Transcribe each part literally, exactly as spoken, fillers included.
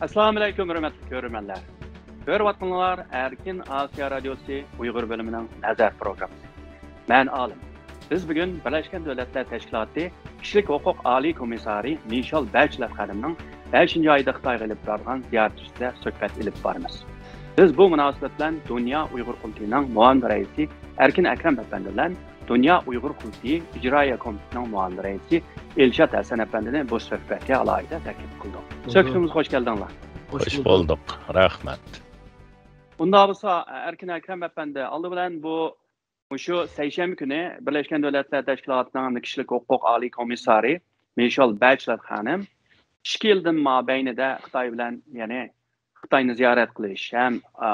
ئەسسالامۇئەلەيكۇم، ھۆرمەتلىك كۆرۈرمەنلەر. كۆرۈۋاتقىنىڭلار ئەركىن ئاسىيا رادىيوسى ئۇيغۇر بۆلۈمىنىڭ نەزەر پروگراممىسى. مەن ئالىم. بىز بۈگۈن بىرلەشكەن دۆلەتلەر تەشكىلاتى كىشىلىك ھوقۇق ئالىي كومىسسارى مىشېل بەچلەت خانىمنىڭ بەشىنچى ئايدا خىتايغا ئېلىپ بارغان زىيارىتى ئۈستىدە سۆھبەت ئېلىپ بارىمىز. بىز بۇ مۇناسىۋەت بىلەن دۇنيا ئۇيغۇر قۇرۇلتىيىنىڭ مۇئاۋىن رەئىسى ئەركىن ئەكرەم ئەپەندى بىلەن دۇنيا ئۇيغۇر قۇرۇلتىيى ئىجرائىيە كومىتېتىنىڭ مۇئاۋىن رەئىسى ئىلشات ھەسەن ئەپەندىنى بۇ سۆھبەتكە ئالاھىدە تەكلىپ قىلدۇق. سۆھبىتىمىزگە خوش كەلدىڭلار. خوش بولدۇق. رەھمەت. ئۇنداق بولسا، ئەركىن ئەكرەم ئەپەندى، ئالدى بىلەن بۇ، مۇشۇ سەيشەنبە كۈنى بىرلەشكەن دۆلەتلەر تەشكىلاتىنىڭ كىشىلىك ھوقۇق ئالىي كومىسسارى مىشېل بەچلەت خانىم ئىككى يىلدىن مابەينىدە خىتاي بىلەن، يەنى خىتاينى زىيارەت قىلىش ھەم، ئا،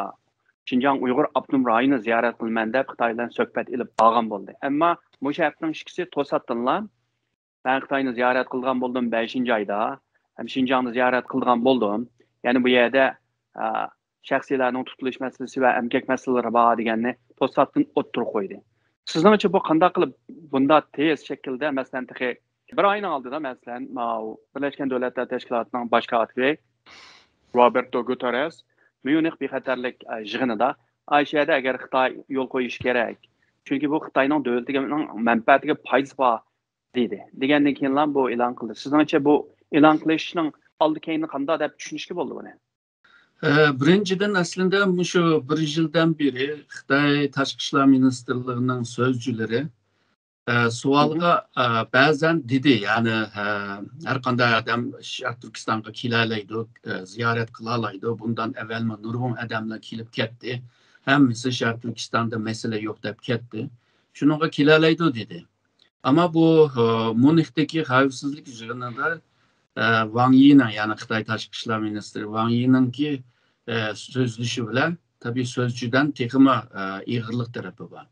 شىنجاڭ ئۇيغۇر ئاپتونوم رايونىنى زىيارەت قىلىمەن دەپ خىتاي بىلەن سۆھبەت ئېلىپ بارغان بولدى. ئەمما مۇشۇ ھەپتىنىڭ ئىككىسى توساتتىنلا، مەن خىتاينى زىيارەت قىلغان بولدۇم بەشىنچى ئايدا، ھەم شىنجاڭنى زىيارەت قىلغان بولدۇم. يەنى بۇ يەردە، ئا، شەخسىيلەرنىڭ تۇتۇلۇش مەسىلىسى ۋە ئەمگەك مەسىلىلىرى بار دېگەننى توساتتىن ئوتتۇرىغا قويدى. سىزنىڭچە بۇ قانداق قىلىپ بۇنداق تېز شەكىلدە، مەسىلەن، تېخى بىر ئاينىڭ ئالدىدا، مەسىلەن، ماۋۇ بىرلەشكەن دۆلەتلەر تەشكىلاتىنىڭ باش كاتىپى روبېرتو گۇتېررېس ميۇنخ بىخەتەرلىك، ئە، يىغىنىدا، ئاي، شۇ يەردە ئەگەر خىتاي يول قويۇشى كېرەك، چۈنكى بۇ خىتاينىڭ دۆلىتىنىڭ مەنپەئەتىگە پايدىسى بار، دېدى. دېگەندىن كېيىنلا بۇ ئېلان قىلدى. سىزنىڭچە بۇ ئېلان قىلىشنىڭ ئالدى كەينى قانداق دەپ چۈشىنىشكە بولىدۇ بۇنى؟ ئە، بىرىنچىدىن، ئەسلىدە مۇشۇ بىر يىلدىن بېرى خىتاي تاشقى ئىشلار مىنىستىرلىقىنىڭ سۆزچىلىرى، ئە، سوئالغا، ئە، بەزەن دېدى، يەنى، ئە، ھەر قانداق ئادەم شەرقىي تۈركىستانغا كېلەلەيدۇ، ئە، زىيارەت قىلالايدۇ. بۇندىن ئەۋۋەلمۇ نۇرغۇن ئادەملەر كېلىپ كەتتى. ھەممىسى شەرقىي تۈركىستاندا مەسىلە يوق دەپ كەتتى. شۇنىڭغا كېلەلەيدۇ دېدى. ئەمما بۇ، ئە، ميۇنخدىكى خەۋپسىزلىك يىغىنىدا، ئە، ۋاڭ يىنىڭ، يەنى خىتاي تاشقى ئىشلار مىنىستىرى ۋاڭ يىنىڭكى، ئە، سۆزلىشى بىلەن، تەبىئىي سۆزچىدىن تېخىمۇ، ئە، ئېغىرلىق تەرىپى بار.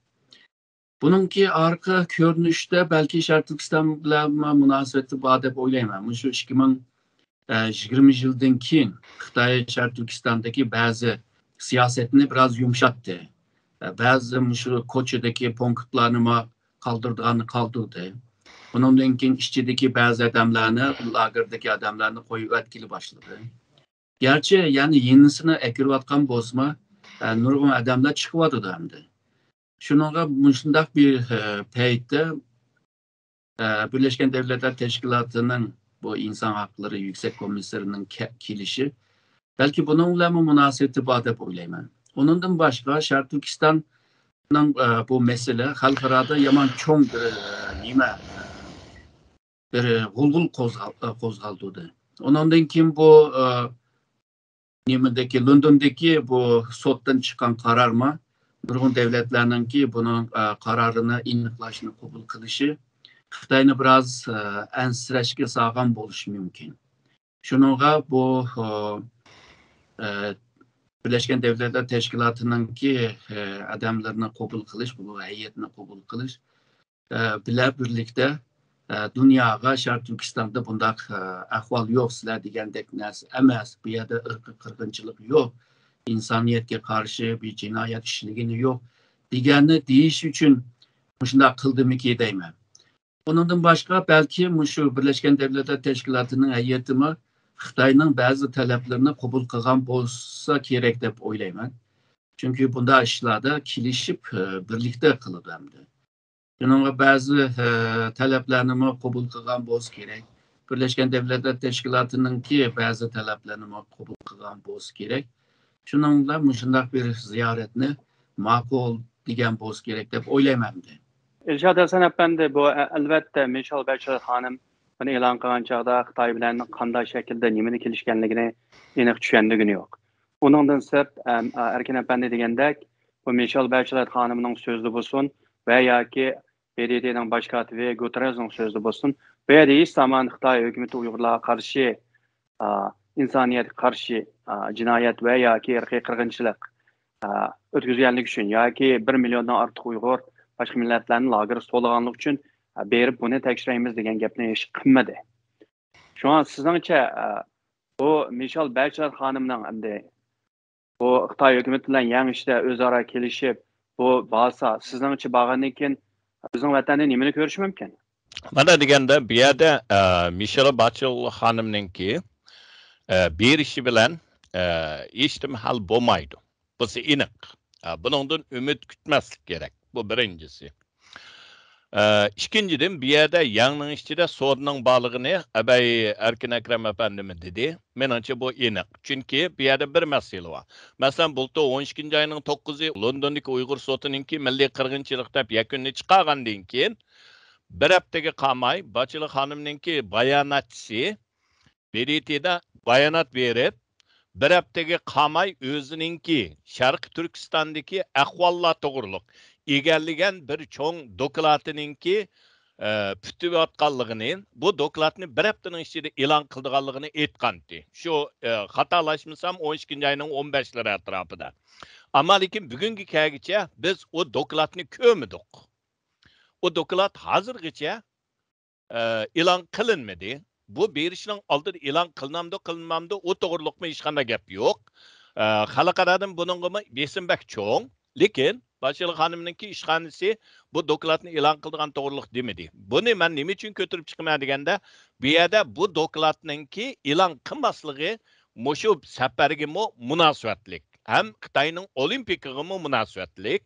بۇنىڭكى ئارقا كۆرۈنۈشتە بەلكى شەرقىي تۈركىستان بىلەن مۇناسىۋىتى بار دەپ ئويلايمەن. مۇشۇ ئىككى مىڭ يىگىرمە يىلدىن كېيىن خىتاي شەرقىي تۈركىستاندىكى بەزى سىياسەتنى بىراز يۇمشاتتى. بەزى مۇشۇ كوچىدىكى پونكىتلارنىمۇ قالدۇرىدىغاننى قالدۇردى. ئۇنىڭدىن كېيىن ئىچىدىكى بەزى ئادەملەرنى، لاگېردىكى ئادەملەرنى قويۇۋەتكىلى باشلىدى. گەرچە يەنە يېڭىسىنى ئەكىرىۋاتقان بولسىمۇ، ئە، نۇرغۇن ئادەملەر چىقىۋاتىدۇ ئەمدى. شۇنىڭغا مۇشۇنداق بىر، ئە، پەيتتە، ئە، بىرلەشكەن دۆلەتلەر تەشكىلاتىنىڭ بۇ ئىنسان ھەقلىرى يۈكسەك كومىسسارىنىڭ كە-، كېلىشى بەلكى بۇنىڭ بىلەنمۇ مۇناسىۋىتى بار دەپ ئويلايمەن. ئۇنىڭدىن باشقا، شەرقىي تۈركىستاننىڭ، ئە، بۇ مەسىلە خەلقئارادا يامان چوڭ بىر، ئە، نېمە، بىر غۇلغۇل قوزغال-، قوزغالدۇردى. ئۇنىڭدىن كېيىن بۇ، ئە، نېمىدىكى، لوندوندىكى بۇ سوتتىن چىققان قارارمۇ، نۇرغۇن دۆلەتلەرنىڭكى بۇنىڭ، ئە، قارارىنى ئېنىقلاشنى قوبۇل قىلىشى خىتاينى بىراز، ئە، ئەنسىرەشكە سالغان بولۇشى مۇمكىن. شۇنىڭغا بۇ، ئە، ئە، بىرلەشكەن دۆلەتلەر تەشكىلاتىنىڭكى، ئە، ئادەملىرىنى قوبۇل قىلىش، بۇ ھەيئەتنى قوبۇل قىلىش، ئە، بىلەن بىرلىكتە، ئە، دۇنياغا شەرقىي تۈركىستاندا بۇنداق، ئە، ئەھۋال يوق، سىلەر دېگەندەك نەرسە ئەمەس، بۇ يەردە ئىرقىي قىرغىنچىلىق يوق، ئىنسانىيەتكە قارشى بىر جىنايەت ئىشلىگىنى يوق دېگەننى دېيىش ئۈچۈن مۇشۇنداق قىلدىمىكى دەيمەن. ئۇنىڭدىن باشقا، بەلكى مۇشۇ بىرلەشكەن دۆلەتلەر تەشكىلاتىنىڭ ھەيئىتىمۇ خىتاينىڭ بەزى تەلەپلىرىنى قوبۇل قىلغان بولسا كېرەك دەپ ئويلايمەن. چۈنكى بۇنداق ئىشلاردا كېلىشىپ، ئە، بىرلىكتە قىلىدۇ ئەمدى. شۇنىڭغا بەزى، ئە، تەلەپلەرنىمۇ قوبۇل قىلغان بولسا كېرەك. بىرلەشكەن دۆلەتلەر تەشكىلاتىنىڭكى بەزى تەلەپلىرىنىمۇ قوبۇل قىلغان بولسا كېرەك. شۇنىڭ بىلەن مۇشۇنداق بىر زىيارەتنى ماقۇل دېگەن بولسا كېرەك دەپ ئويلايمەن ئەمدى. ئىلشات ھەسەن ئەپەندى، بۇ، ئە، ئەلۋەتتە، مىشېل بەچلەت خانىم بۇنى ئېلان قىلغان چاغدا خىتاي بىلەن قانداق شەكىلدە نېمىنى كېلىشكەنلىكىنى ئېنىق چۈشەندۈرگىنى يوق. ئۇنىڭدىن سىرت، ئەم، ئە، ئەركىن ئەپەندى دېگەندەك، بۇ مىشېل بەچلەت خانىمنىڭ سۆزىدە بولسۇن ۋە ياكى ب د ت نىڭ باش كاتىپى گۇتېررېزنىڭ سۆزىدە بولسۇن، بۇ يەردە ھېچ زامان خىتاي ھۆكۈمىتى ئۇيغۇرلارغا قارشى، ئا، ئىنسانىيەتكە قارشى، ئا، جىنايەت ۋە ياكى ئىرقىي قىرغىنچىلىق، ئا، ئۆتكۈزگەنلىكى ئۈچۈن ياكى بىر مىليوندىن ئارتۇق ئۇيغۇر باشقا مىللەتلەرنى لاگېرغا سولىغانلىقى ئۈچۈن، ئا، بېرىپ بۇنى تەكشۈرەيمىز دېگەن گەپنى ھېچ قىلمىدى. شۇڭا سىزنىڭچە، ئا، بۇ مىشېل بەچلەت خانىمنىڭ ئەمدى بۇ خىتاي ھۆكۈمىتى بىلەن يەڭ ئىشتا ئۆزئارا كېلىشىپ، بۇ بارسا، سىزنىڭچە بارغاندىن كېيىن بىزنىڭ ۋەتەندە نېمىنى كۆرۈشى مۇمكىن؟ مانا دېگەندە، بۇ يەردە، ئە، مىشېل بەچلەت خانىمنىڭكى، ئە، بېرىشى بىلەن، ئە، ھېچنېمە ھەل بولمايدۇ. بۇسى ئېنىق. ئە، بۇنىڭدىن ئۈمىد كۈتمەسلىك كېرەك. بۇ بىرىنچىسى. ئە، ئىككىنچىدىن، بۇ يەردە يەڭنىڭ ئىچىدە سودىنىڭ بارلىقىنى ئەبەي ئەركىن ئەكرەم ئەپەندىمۇ دېدى. مېنىڭچە، بۇ ئېنىق. چۈنكى بۇ يەردە بىر مەسىلە بار. مەسىلەن، بۇلتۇر ئون ئىككىنچى ئاينىڭ توققۇزى لوندوندىكى ئۇيغۇر سوتىنىڭكى مىللىي قىرغىنچىلىق دەپ يەكۈننى چىقارغاندىن كېيىن، بىر ھەپتىگە قالماي، باچىلىق خانىمنىڭكى باياناتچىسى بې دې تېدا بايانات بېرىپ، بىر ھەپتىگە قالماي ئۆزىنىڭكى شەرقىي تۈركىستاندىكى ئەھۋاللار توغرۇلۇق ئىگىلىگەن بىر چوڭ دوكلاتىنىڭكى، ئە، پۈتۈۋاتقانلىقىنى، بۇ دوكلاتنى بىر ھەپتىنىڭ ئىچىدە ئېلان قىلىدىغانلىقىنى ئېيتقانتى. شۇ، ئە، خاتالاشمىسام، ئون ئىككىنچى ئاينىڭ ئون بەشلىرى ئەتراپىدا. ئەمما لېكىن بۈگۈنگە كەلگۈچە بىز ئۇ دوكلاتنى كۆرمىدۇق. ئۇ دوكلات ھازىرغىچە ئە، ئېلان قىلىنمىدى. بۇ بېرىشنىڭ ئالدىدا ئېلان قىلىنامدۇ، قىلىنمامدۇ، ئۇ توغرۇلۇقمۇ ھېچقانداق گەپ يوق. ئە، خەلقئارادىن بۇنىڭغىمۇ بېسىم بەك چوڭ. لېكىن، باشلىق خانىمنىڭكى ئىشخانىسى بۇ دوكلاتنى ئېلان قىلىدىغان توغرۇلۇق دېمىدى. بۇنى مەن نېمە ئۈچۈن كۆتۈرۈپ چىقىمەن دېگەندە، بۇ يەردە بۇ دوكلاتنىڭكى ئېلان قىلماسلىقى مۇشۇ سەپەرگىمۇ مۇناسىۋەتلىك، ھەم خىتاينىڭ ئولىمپىكىغىمۇ مۇناسىۋەتلىك.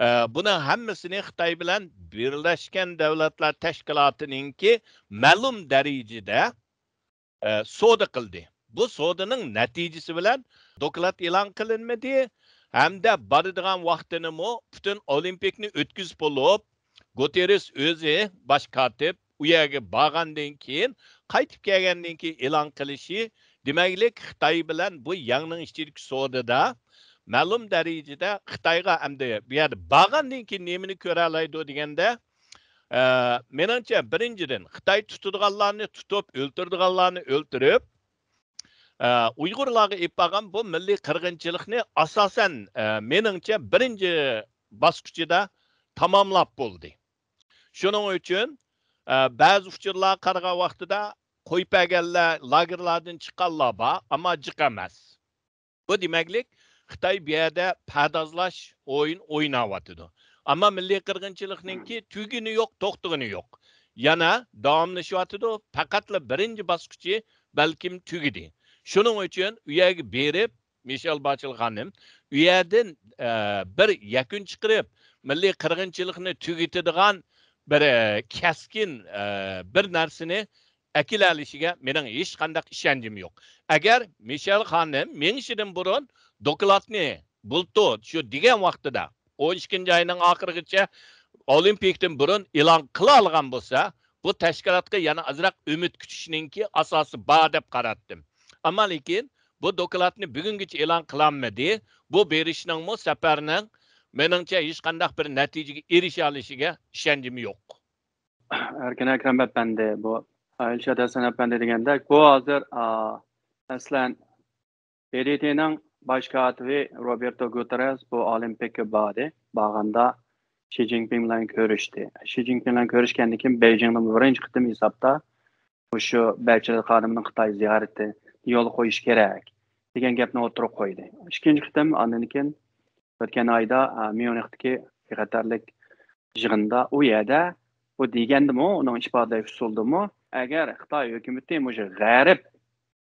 ئە، بۇنىڭ ھەممىسىنى خىتاي بىلەن بىرلەشكەن دۆلەتلەر تەشكىلاتىنىڭكى مەلۇم دەرىجىدە، ئە، سودا قىلدى. بۇ سودىنىڭ نەتىجىسى بىلەن دوكلات ئېلان قىلىنمىدى ھەمدە بارىدىغان ۋاقتىنىمۇ پۈتۈن ئولىمپىكنى ئۆتكۈزۈپ بولۇپ، گۇتېررېس ئۆزى باش كاتىپ ئۇ يەرگە بارغاندىن كېيىن، قايتىپ كەلگەندىن كېيىن ئېلان قىلىشى، دېمەكلىك، خىتاي بىلەن بۇ يەڭنىڭ ئىچىدىكى سودىدا مەلۇم دەرىجىدە خىتايغا ئەمدى بۇ يەردە بارغاندىن كېيىن نېمىنى كۆرەلەيدۇ دېگەندە، ئە، مېنىڭچە، بىرىنچىدىن، خىتاي تۇتىدىغانلارنى تۇتۇپ، ئۆلتۈرىدىغانلارنى ئۆلتۈرۈپ، ئە، ئۇيغۇرلارغا ئېلىپ بارغان بۇ مىللىي قىرغىنچىلىقنى ئاساسەن، ئە، مېنىڭچە، بىرىنچى باسقۇچىدا تاماملاپ بولدى. شۇنىڭ ئۈچۈن، ئە، بەزى ئۇچۇرلارغا قارىغان ۋاقتىدا قويۇپ بەرگەنلەر، لاگېرلاردىن چىققانلار بار، ئەمما جىق ئەمەس. بۇ دېمەكلىك، خىتاي بۇ يەردە پەردازلاش ئويۇن ئويناۋاتىدۇ. ئەمما مىللىي قىرغىنچىلىقنىڭكى تۈگىنى يوق، توختىغىنى يوق. يەنە داۋاملىشىۋاتىدۇ. پەقەتلا بىرىنچى باسقۇچى بەلكىم تۈگىدى. شۇنىڭ ئۈچۈن ئۇ يەرگە بېرىپ، مىشېل باچېل خانىم ئۇ يەردىن، ئە، بىر يەكۈن چىقىرىپ، مىللىي قىرغىنچىلىقنى تۈگىتىدىغان بىر، ئە، كەسكىن، ئە، بىر نەرسىنى ئەكېلەلىشىگە مېنىڭ ھېچقانداق ئىشەنچىم يوق. ئەگەر مىشېل خانىم مېڭىشىدىن بۇرۇن دوكلاتنى بۇلتۇر شۇ دېگەن ۋاقتىدا، ئون ئىككىنچى ئاينىڭ ئاخىرىغىچە ئولىمپىكتىن بۇرۇن ئېلان قىلالىغان بولسا، بۇ تەشكىلاتقا يەنە ئازراق ئۈمىد كۈتۈشنىڭكى ئاساسى بار دەپ قاراتتىم. ئەمما لېكىن بۇ دوكلاتنى بۈگۈنگىچە ئېلان قىلالمىدى. بۇ بېرىشنىڭمۇ سەپەرنىڭ، مېنىڭچە، ھېچقانداق بىر نەتىجىگە ئېرىشەلىشىگە ئىشەنچىم يوق. ئەركىن ئەكرەم ئەپەندى، بۇ، ئىلشات ھەسەن ئەپەندى دېگەندەك، بۇ ھازىر، ئا، مەسىلەن، بې دې تېنىڭ باش كاتىپى روبېرتو گۇتېررېس بۇ ئولىمپىككە باردى. بارغاندا شى جىنپىڭ بىلەن كۆرۈشتى. شى جىنپىڭ بىلەن كۆرۈشكەندىن كېيىن، بېيجىڭدا بىرىنچى قېتىم ھېسابتا مۇشۇ بەچىلەت خانىمنىڭ خىتاي زىيارىتى يولغا قويۇش كېرەك دېگەن گەپنى ئوتتۇرىغا قويدى. ئىككىنچى قېتىم ئاندىن كېيىن ئۆتكەن ئايدا، ئا، ميۇنختىكى بىخەتەرلىك يىغىنىدا ئۇ يەردە بۇ دېگەندىمۇ، ئۇنىڭ ئىپادىلەش ئۇسۇلىدىمۇ، ئەگەر خىتاي ھۆكۈمىتى مۇشۇ غەرب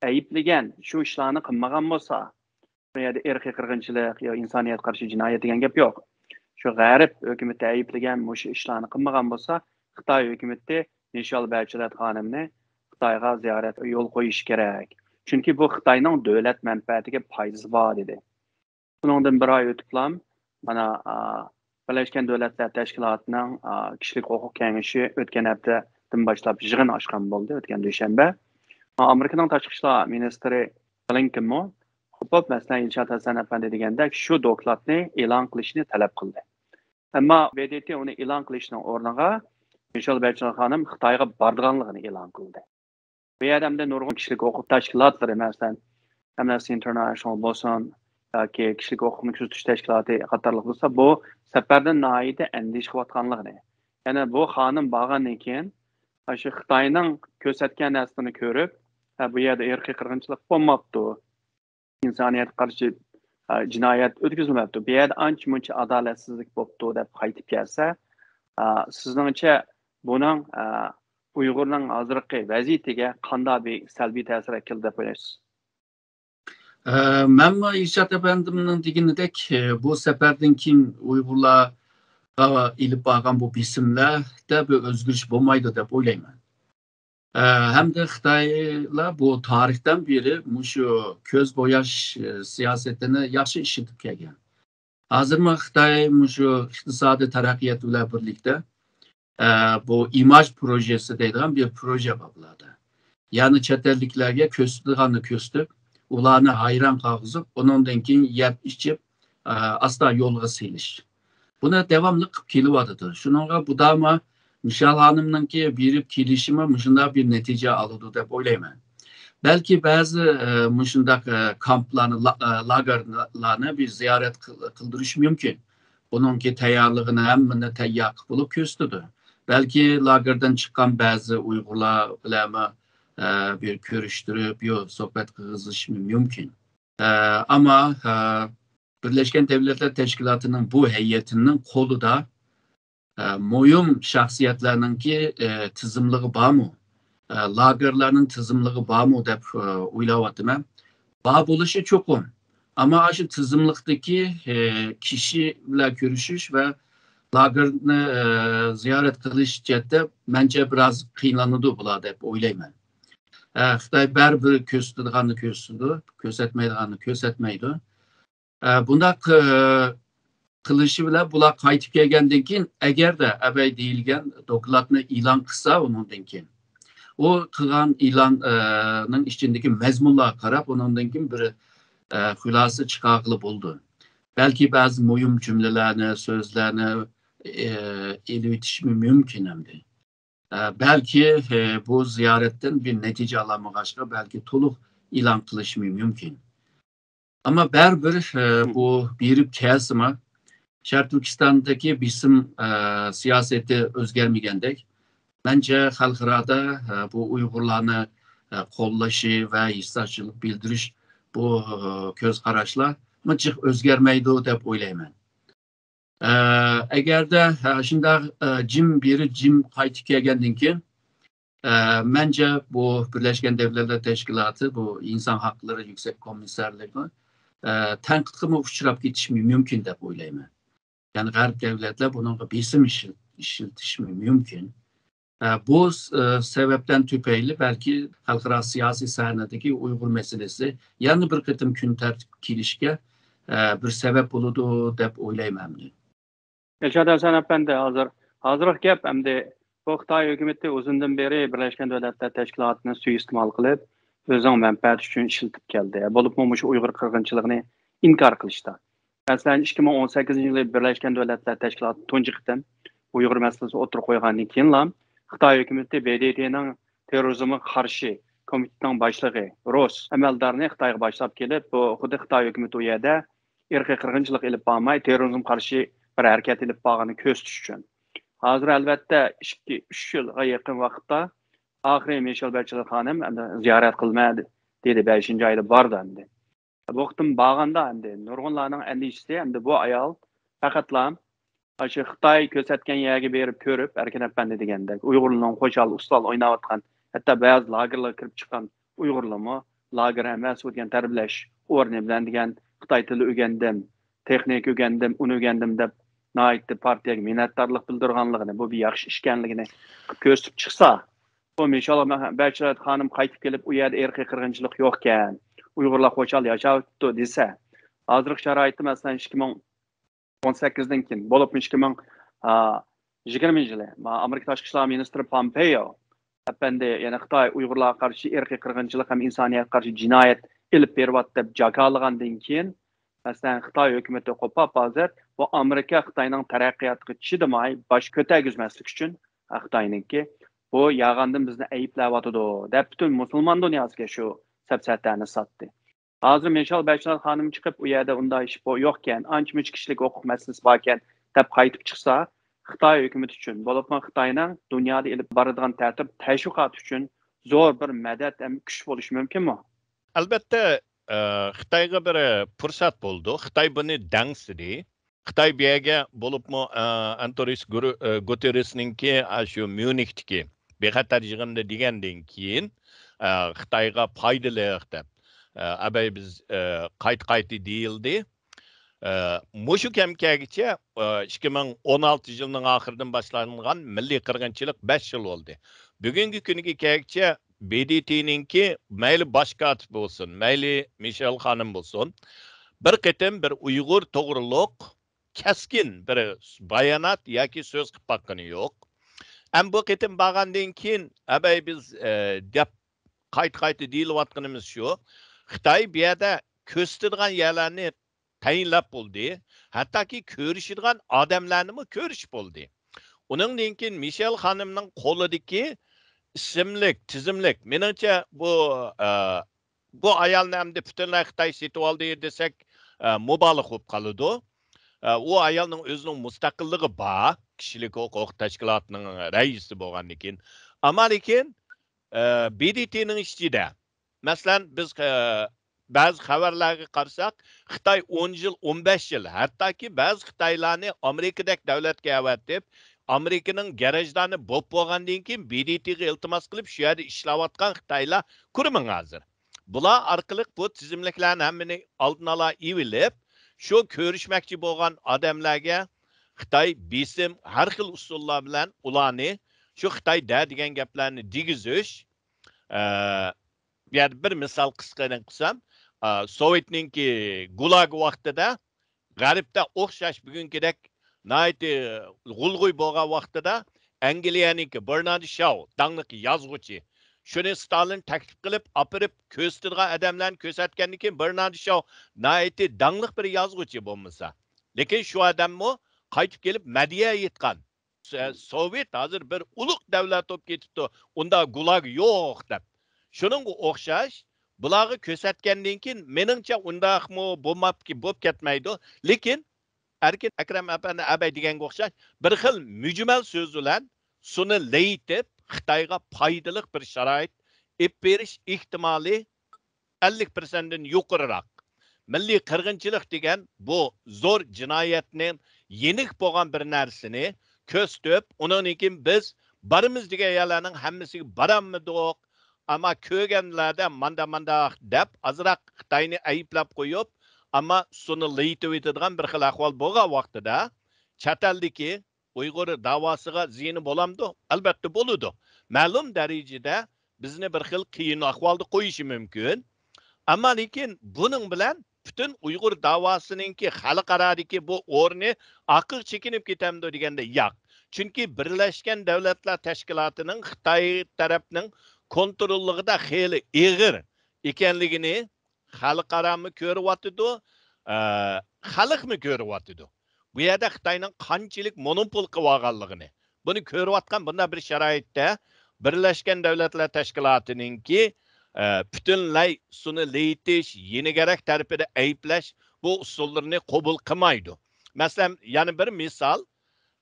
ئەيىبلىگەن شۇ ئىشلارنى قىلمىغان بولسا، بۇ يەردە ئىرقىي قىرغىنچىلىق يا ئىنسانىيەتكە قارشى جىنايەت دېگەن گەپ يوق. شۇ غەرب ھۆكۈمىتى ئەيىبلىگەن مۇشۇ ئىشلارنى قىلمىغان بولسا، خىتاي ھۆكۈمىتى مىشېل بەچېلەت خانىمنى خىتايغا زىيارەت يول قويۇشى كېرەك. چۈنكى بۇ خىتاينىڭ دۆلەت مەنپەئەتىگە پايدىسى بار، دېدى. بۇنىڭدىن بىر ئاي ئۆتۈپلا، مانا، ئا، بىرلەشكەن دۆلەتلەر تەشكىلاتىنىڭ، ئا، كىشىلىك ھوقۇق كېڭىشى ئۆتكەن ھەپتىدىن باشلاپ يىغىن ئاچقان بولدى، ئۆتكەن دۈشەنبە. ئامېرىكىنىڭ تاشقى ئىشلار مىنىستىرى بلىنكېنمۇ، خوپ، مەسىلەن، ئىلشات ھەسەن ئەپەندى دېگەندەك، شۇ دوكلاتنى ئېلان قىلىشنى تەلەپ قىلدى. ئەمما بې دې تې ئۇنى ئېلان قىلىشنىڭ ئورنىغا مىشېل بەچېلەت خانىم خىتايغا بارىدىغانلىقىنى ئېلان قىلدى. بۇ يەردە ئەمدى نۇرغۇن كىشىلىك ھوقۇق تەشكىلاتلىرى، مەسىلەن، ئەمنەستى ئىنتېرناشنال بولسۇن ياكى كىشىلىك ھوقۇقنى كۆزىتىش تەشكىلاتى قاتارلىق بولسا، بۇ سەپەردىن ناھايىتى ئەندىشە قىلىۋاتقانلىقىنى، يەنە بۇ خانىم بارغاندىن كېيىن، ئاشۇ خىتاينىڭ كۆرسەتكەن نەرسىلىرىنى كۆرۈپ، ھە، بۇ يەردە ئىرقىي قىرغىنچىلىق بولماپتۇ، ئىنسانىيەتكە قارشى، ئە، جىنايەت ئۆتكۈزۈلمەپتۇ. بۇ يەردە ئانچە مۇنچە ئادالەتسىزلىك بوپتۇ دەپ قايتىپ كەلسە، ئە، سىزنىڭچە بۇنىڭ، ئە، ئۇيغۇرنىڭ ھازىرقى ۋەزىيىتىگە قانداق بىر سەلبىي تەسىر ئەكېلىدۇ دەپ ئويلايسىز؟ ئە، مەنمۇ ئىرشات ئەپەندىمنىڭ دېگىنىدەك، ئە، بۇ سەپەردىن كېيىن ئۇيغۇرلارغا ئېلىپ بارغان بۇ بېسىملەردە بىر ئۆزگىرىش بولمايدۇ دەپ ئويلايمەن. ئە، ھەمدە خىتايلار بۇ تارىختىن بېرى مۇشۇ كۆز بوياش، ئە، سىياسىتىنى ياخشى ئىشلىتىپ كەلگەن. ھازىرمۇ خىتاي مۇشۇ ئىقتىسادىي تەرەققىيات بىلەن بىرلىكتە، ئە، بۇ ئىماژ پروژېسى دەيدىغان بىر پروژە بار بۇلاردا. يەنى چەت ئەللىكلەرگە كۆرسىتىدىغاننى كۆرسىتىپ، ئۇلارنى ھەيران قالغۇزۇپ، ئۇنىڭدىن كېيىن يەپ ئىچىپ، ئە، ئاستا يولغا سېلىش. بۇنى داۋاملىق قىلىپ كېلىۋاتىدۇ. شۇنىڭغا بۇداما مىشال خانىمنىڭكى بېرىپ كېلىشىمۇ مۇشۇنداق بىر نەتىجە ئالىدۇ دەپ ئويلايمەن. بەلكى بەزى، ئە، مۇشۇنداق، ئە، كامپلارنى، لا-، ئە، لاگېرلارنى بىر زىيارەت قىل-، قىلدۇرۇشى مۇمكىن. بۇنىڭكى تەييارلىقىنى ھەممىنى تەييار قىلىپ بولۇپ كۆرسىتىدۇ. بەلكى لاگېردىن چىققان بەزى ئۇيغۇرلار بىلەنمۇ، ئە، بىر كۆرۈشتۈرۈپ، يو، سۆھبەت قىلغۇزۇشى مۇمكىن. ئە، ئەمما، ئە، بىرلەشكەن دەۋلەتلەر تەشكىلاتىنىڭ بۇ ھەيئىتىنىڭ قولىدا، ئە، مۇھىم شەخسىيەتلەرنىڭكى، ئە، تىزىملىقى بارمۇ؟ ئە، لاگېرلارنىڭ تىزىملىقى بارمۇ دەپ، ئە، ئويلاۋاتىمەن. بار بولۇشى چوقۇم. ئەمما ئاشۇ تىزىملىقتىكى، ئە، كىشى بىلەن كۆرۈشۈش ۋە لاگېرنى، ئە، زىيارەت قىلىش جەھەتتە مەنچە بىراز قىينىلىدۇ بۇلار دەپ ئويلايمەن. ئە، خىتاي بەرىبىر كۆرسىتىدىغاننى كۆرسىتىدۇ، كۆرسەتمەيدىغاننى كۆرسەتمەيدۇ. ئە، بۇنداق، ئە، قىلىشى بىلەن بۇلار قايتىپ كەلگەندىن كېيىن، ئەگەردە ئەبەي دېيىلگەن دوكلاتنى ئېلان قىلسا، ئۇنىڭدىن كېيىن ئۇ قىلغان ئېلان، ئە، نىڭ ئىچىدىكى مەزمۇنلارغا قاراپ، ئۇنىڭدىن كېيىن بىر، ئە، خۇلاسە چىقارغىلى بولىدۇ. بەلكى بەزى مۇھىم جۈملىلەرنى، سۆزلەرنى، ئە، ئېلىۋېتىشمۇ مۇمكىن ئەمدى. ئە، بەلكى، ئە، بۇ زىيارەتتىن بىر نەتىجە ئالالمىغاچقا، بەلكى تولۇق ئېلان قىلىشمۇ مۇمكىن. ئەمما بەرىبىر، ئە، بۇ بېرىپ كەلسىمۇ، شەرقىي تۈركىستاندىكى بېسىم، ئە، سىياسىتى ئۆزگەرمىگەندەك، مەنچە خەلقئارادا، ئە، بۇ ئۇيغۇرلارنى، ئە، قوللىشى ۋە ھېسداشلىق بىلدۈرۈش بۇ، ئە، كۆز قاراشلار جىق ئۆزگەرمەيدۇ دەپ ئويلايمەن. ئە، ئەگەردە، ئە، شۇنداق، ئە، جىم بېرىپ جىم قايتىپ كەلگەندىن كېيىن، ئە، مەنچە بۇ بىرلەشكەن دەۋلەتلەر تەشكىلاتى، بۇ ئىنسان ھەقلىرى يۈكسەك كومىسسارلىقى، ئە، تەنقىدقىمۇ ئۇچراپ كېتىشى مۇمكىن دەپ ئويلايمەن. يەنى غەرب دەۋلەتلەر بۇنىڭغا بېسىم ئىشل-، ئىشلىتىشى مۇمكىن. ئە، بۇ س-، ئە، سەۋەبتىن تۈپەيلى بەلكى خەلقئارا سىياسىي سەھنىدىكى ئۇيغۇر مەسىلىسى يەنە بىر قېتىم كۈن تەرتىپكە كېلىشكە، ئە، بىر سەۋەب بولىدۇ دەپ ئويلايمەن مەن. ئىرشاد ھەسەن ئەپەندى، ھازىر، ھازىرقى گەپ ئەمدى بۇ خىتاي ھۆكۈمىتى ئۇزۇندىن بېرى بىرلەشكەن دۆلەتلەر تەشكىلاتىنى سۇيىئىستېمال قىلىپ، ئۆزىنىڭ مەنپەئەتى ئۈچۈن ئىشلىتىپ كەلدى. بولۇپمۇ مۇشۇ ئۇيغۇر قىرغىنچىلىقىنى ئىنكار قىلىشتا. مەسىلەن، ئىككى مىڭ ئون سەككىزىنچى يىلى بىرلەشكەن دۆلەتلەر تەشكىلاتى تۇنجى قېتىم ئۇيغۇر مەسىلىسىنى ئوتتۇرىغا قويغاندىن كېيىنلا، خىتاي ھۆكۈمىتى بې دې تېنىڭ تېررورىزمغا قارشى كومىتېتىنىڭ باشلىقى روس ئەمەلدارنى خىتايغا باشلاپ كېلىپ، بۇ خۇددى خىتاي ھۆكۈمىتى ئۇ يەردە ئىرقىي قىرغىنچىلىق ئېلىپ بارماي، تېررورىزمغا قارشى بىر ھەرىكەت ئېلىپ بارغاننى كۆرسىتىش ئۈچۈن. ھازىر، ئەلۋەتتە، ئىككى، ئۈچ يىلغا يېقىن ۋاقىتتا ئاخىرى مىشېل بېچېلېت خانىم ئەمدى زىيارەت قىلىمەن دېدى، بەشىنچى ئايدا بارىدۇ ئەمدى. بۇ قېتىم بارغاندا ئەمدى نۇرغۇنلارنىڭ ئەندىشىسى، ئەمدى بۇ ئايال پەقەتلا ئاشۇ خىتاي كۆرسەتكەن يەرگە بېرىپ كۆرۈپ، ئەركىن ئەپەندى دېگەندەك، ئۇيغۇرلارنىڭ خۇشال-ئۇسسال ئويناۋاتقان، ھەتتا بەزى لاگېرلارغا كىرىپ چىققان ئۇيغۇرلارمۇ لاگېر ئەمەس، بۇ دېگەن تەربىيەلەش ئورنى بىلەن دېگەن خىتاي تىلى ئۆگەندىم، تېخنىكا ئۆگەندىم، ئۇنى ئۆگەندىم دەپ ناھايىتى پارتىيەگە مىننەتدارلىق بىلدۈرغانلىقىنى، بۇ بىر ياخشى ئىشكەنلىكىنى كۆرسىتىپ چىقسا، بۇ مىشېل بەچېلېت خانىم قايتىپ كېلىپ، ئۇ يەردە ئىرقىي قىرغىنچىلىق يوقكەن، ئۇيغۇرلار خۇشال ياشاۋېتىپتۇ دېسە، ھازىرقى شارائىتتا، مەسىلەن، ئىككى مىڭ ئون سەككىزدىن كېيىن، بولۇپمۇ ئىككى مىڭ يىگىرمىنچى يىلى ئامېرىكا تاشقى ئىشلار مىنىستىرى پومپېيو ئەپەندى يەنە خىتاي ئۇيغۇرلارغا قارشى ئىرقىي قىرغىنچىلىق ھەم ئىنسانىيەتكە قارشى جىنايەت ئېلىپ بېرىۋاتىدۇ دەپ جاكارلىغاندىن كېيىن، مەسىلەن، خىتاي ھۆكۈمىتى قوپاپ ھازىر بۇ ئامېرىكا خىتاينىڭ تەرەققىياتىغا چىدىماي باش كۆتەرگۈزمەسلىك ئۈچۈن، خىتاينىڭكى بۇ يالغاندىن بىزنى ئەيىبلەۋاتىدۇ دەپ پۈتۈن مۇسۇلمان دۇنياسىغا شۇ سەپسەتەنى ساتتى. ھازىر مىشېل بەچېلېت خانىم چىقىپ، ئۇ يەردە ئۇنداق ئىش بو-، يوقكەن، ئانچە-مۇنچە كىشىلىك ھوقۇق مەسىلىسى باركەن دەپ قايتىپ چىقسا، خىتاي ھۆكۈمىتى ئۈچۈن، بولۇپمۇ خىتاينىڭ دۇنيادا ئېلىپ بارىدىغان تەتۈر تەشۋىقات ئۈچۈن زور بىر مەدەت ھەم كۈچ بولۇشى مۇمكىنمۇ؟ ئەلۋەتتە، ئە، خىتايغا بىر پۇرسەت بولدى. خىتاي بۇنى دەڭسىدى. خىتاي بۇ يەرگە بولۇپمۇ، ئە، ئانتونىيو گۇرۇ-، ئە، گۇتېررېسنىڭكى، ئە، شۇ ميۇنخدىكى بىخەتەر يىغىندا دېگەندىن كېيىن، ئە، خىتايغا پايدىلىق دەپ. ئە، ئەبەي بىز، ئە، قايتا-قايتا دېيىلدى. ئە، مۇشۇ كەمكەگىچە، ئە، ئىككى مىڭ ئون ئالتىنچى يىلنىڭ ئاخىرىدىن باشلانغان مىللىي قىرغىنچىلىق بەش يىل بولدى. بۈگۈنكى كۈنگە كەلگىچە ب د ت نىڭكى مەيلى باش كاتىپ بولسۇن، مەيلى مىشېل خانىم بولسۇن، بىر قېتىم بىر ئۇيغۇر توغرۇلۇق كەسكىن بىر بايانات ياكى سۆز قىلىپ باققىنى يوق. ئەمما بۇ قېتىم بارغاندىن كېيىن، ئەبەي بىز، ئە، دەپ قايتا-قايتا دېيىلىۋاتقىنىمىز شۇ. خىتاي بۇ يەردە كۆرسىتىدىغان يەرلەرنى تەيىنلەپ بولدى. ھەتتاكى كۆرۈشىدىغان ئادەملەرنىمۇ كۆرۈشۈپ بولدى. ئۇنىڭدىن كېيىن مىشېل خانىمنىڭ قولىدىكى ئىسىملىك، تىزىملىك، مېنىڭچە بۇ، ئە، بۇ ئايالنى ئەمدى پۈتۈنلەي خىتاي سېتىۋالدى دېسەك، ئە، مۇبالىغە بولۇپ قالىدۇ. ئە، ئۇ ئايالنىڭ ئۆزىنىڭ مۇستەقىللىقى بار، كىشىلىك ھوقۇق تەشكىلاتىنىڭ رەئىسى بولغاندىن كېيىن. ئەمما لېكىن، ئە، ب د ت نىڭ ئىچىدە، مەسىلەن، بىز، ئە، بەزى خەۋەرلەرگە قارىساق، خىتاي ئون يىل، ئون بەش يىل، ھەتتاكى بەزى خىتايلارنى ئامېرىكىدەك دۆلەتكە ئەۋەتىپ، ئامېرىكىنىڭ گەرەجدانى بولۇپ بولغاندىن كېيىن ب د ت غا ئىلتىماس قىلىپ، شۇ يەردە ئىشلەۋاتقان خىتايلار كۆرمىڭ ھازىر. بۇلار ئارقىلىق بۇ تىزىملىكلەرنى ھەممىنى ئالدىن ئالا ئېلىپ، شۇ كۆرۈشمەكچى بولغان ئادەملەرگە خىتاي بېسىم، ھەر خىل ئۇسۇللار بىلەن ئۇلارنى شۇ خىتاي دە دېگەن گەپلەرنى دېگۈزۈش، ئە، بۇ يەردە بىر مىسال قىسقىرىن قىلسام، ئە، سوۋېتنىڭكى گۇلاگ ۋاقتىدا غەربتە ئوخشاش بۈگۈنكىدەك ناھايىتى غۇلغۇي بولغان ۋاقتىدا ئەنگلىيەنىڭكى بېرنارد شاۋ، داڭلىق يازغۇچى، شۇنى ستالىن تەكلىپ قىلىپ ئاپىرىپ كۆرسىتىدىغان ئادەملەرنى كۆرسەتكەندىن كېيىن، بېرنارد شاۋ ناھايىتى داڭلىق بىر يازغۇچى بولمىسا. لېكىن شۇ ئادەممۇ قايتىپ كېلىپ مەدھىيە ئېيتقان. سوۋېت ھازىر بىر ئۇلۇغ دەۋلەت بولۇپ كېتىپتۇ، ئۇندا گۇلاگ يوق دەپ. شۇنىڭغا ئوخشاش، بۇلارغا كۆرسەتكەندىن كېيىن، مېنىڭچە ئۇنداقمۇ بولماپ، بولۇپ كەتمەيدۇ. لېكىن ئەركىن ئەكرەم ئەپەندى ئەبەي دېگەنگە ئوخشاش، بىر خىل مۈجمەل سۆز بىلەن سۇنى لېيىتىپ، خىتايغا پايدىلىق بىر شارائىت ئېلىپ بېرىش ئېھتىمالى ئەللىك پىرسەنتتىن يۇقىرىراق. مىللىي قىرغىنچىلىق دېگەن بۇ زور جىنايەتنى يېنىك بولغان بىر نەرسىنى كۆرسىتىپ، ئۇنىڭدىن كېيىن بىز بارىمىز دېگەن يەرلەرنىڭ ھەممىسىگە بارالمىدۇق، ئەمما كۆرگەنلەردە ماندا-مانداق دەپ ئازراق خىتاينى ئەيىبلەپ قويۇپ، ئەمما سۇنى لېيىتىۋېتىدىغان بىر خىل ئەھۋال بولغان ۋاقتىدا، چەت ئەلدىكى ئۇيغۇر داۋاسىغا زىيىنى بولامدۇ؟ ئەلۋەتتە بولىدۇ. مەلۇم دەرىجىدە بىزنى بىر خىل قىيىن ئەھۋالدا قويۇشى مۇمكىن. ئەمما لېكىن بۇنىڭ بىلەن پۈتۈن ئۇيغۇر داۋاسىنىڭكى خەلقئارادىكى بۇ ئورنى ئاقىغا چېكىنىپ كېتەمدۇ دېگەندە ياق. چۈنكى بىرلەشكەن دۆلەتلەر تەشكىلاتىنىڭ خىتاي تەرەپنىڭ كونتروللۇقىدا خېلى ئېغىر ئىكەنلىكىنى خەلقئارامۇ كۆرۈۋاتىدۇ، ئە، خەلقمۇ كۆرۈۋاتىدۇ. بۇ يەردە خىتاينىڭ قانچىلىك مونوپول قىلىۋالغانلىقىنى. بۇنى كۆرۈۋاتقان بۇنداق بىر شارائىتتا بىرلەشكەن دۆلەتلەر تەشكىلاتىنىڭكى، ئە، پۈتۈنلەي سۇنى لېيىتىش، يېنىگەرەك تەرىپىدە ئەيىبلەش بۇ ئۇسۇللىرىنى قوبۇل قىلمايدۇ. مەسىلەن، يەنە بىر مىسال،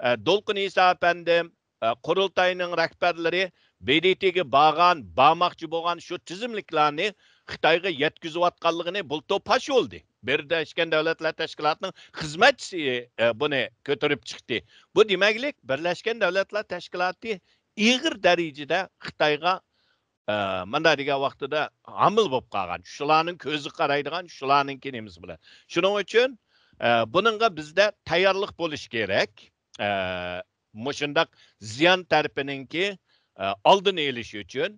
ئە، دولقۇن ئىسا ئەپەندىم، ئە، قۇرۇلتاينىڭ رەھبەرلىرى ب د ت گە بارغان، بارماقچى بولغان شۇ تىزىملىكلارنى خىتايغا يەتكۈزۈۋاتقانلىقىنى بۇلتۇر پاش بولدى. بىرلەشكەن دۆلەتلەر تەشكىلاتىنىڭ خىزمەتچىسى، ئە، بۇنى كۆتۈرۈپ چىقتى. بۇ دېمەكلىك، بىرلەشكەن دۆلەتلەر تەشكىلاتى ئېغىر دەرىجىدە خىتايغا، ئە، مۇنداق دېگەن ۋاقتىدا ھامىلە بولۇپ قالغان. شۇلارنىڭ كۆزىگە قارايدىغان، شۇلارنىڭكى نېمىسى بىلەن. شۇنىڭ ئۈچۈن، ئە، بۇنىڭغا بىزدە تەييارلىق بولۇش كېرەك. ئە، مۇشۇنداق زىيان تەرىپىنىڭكى، ئە، ئالدىنى ئېلىش ئۈچۈن،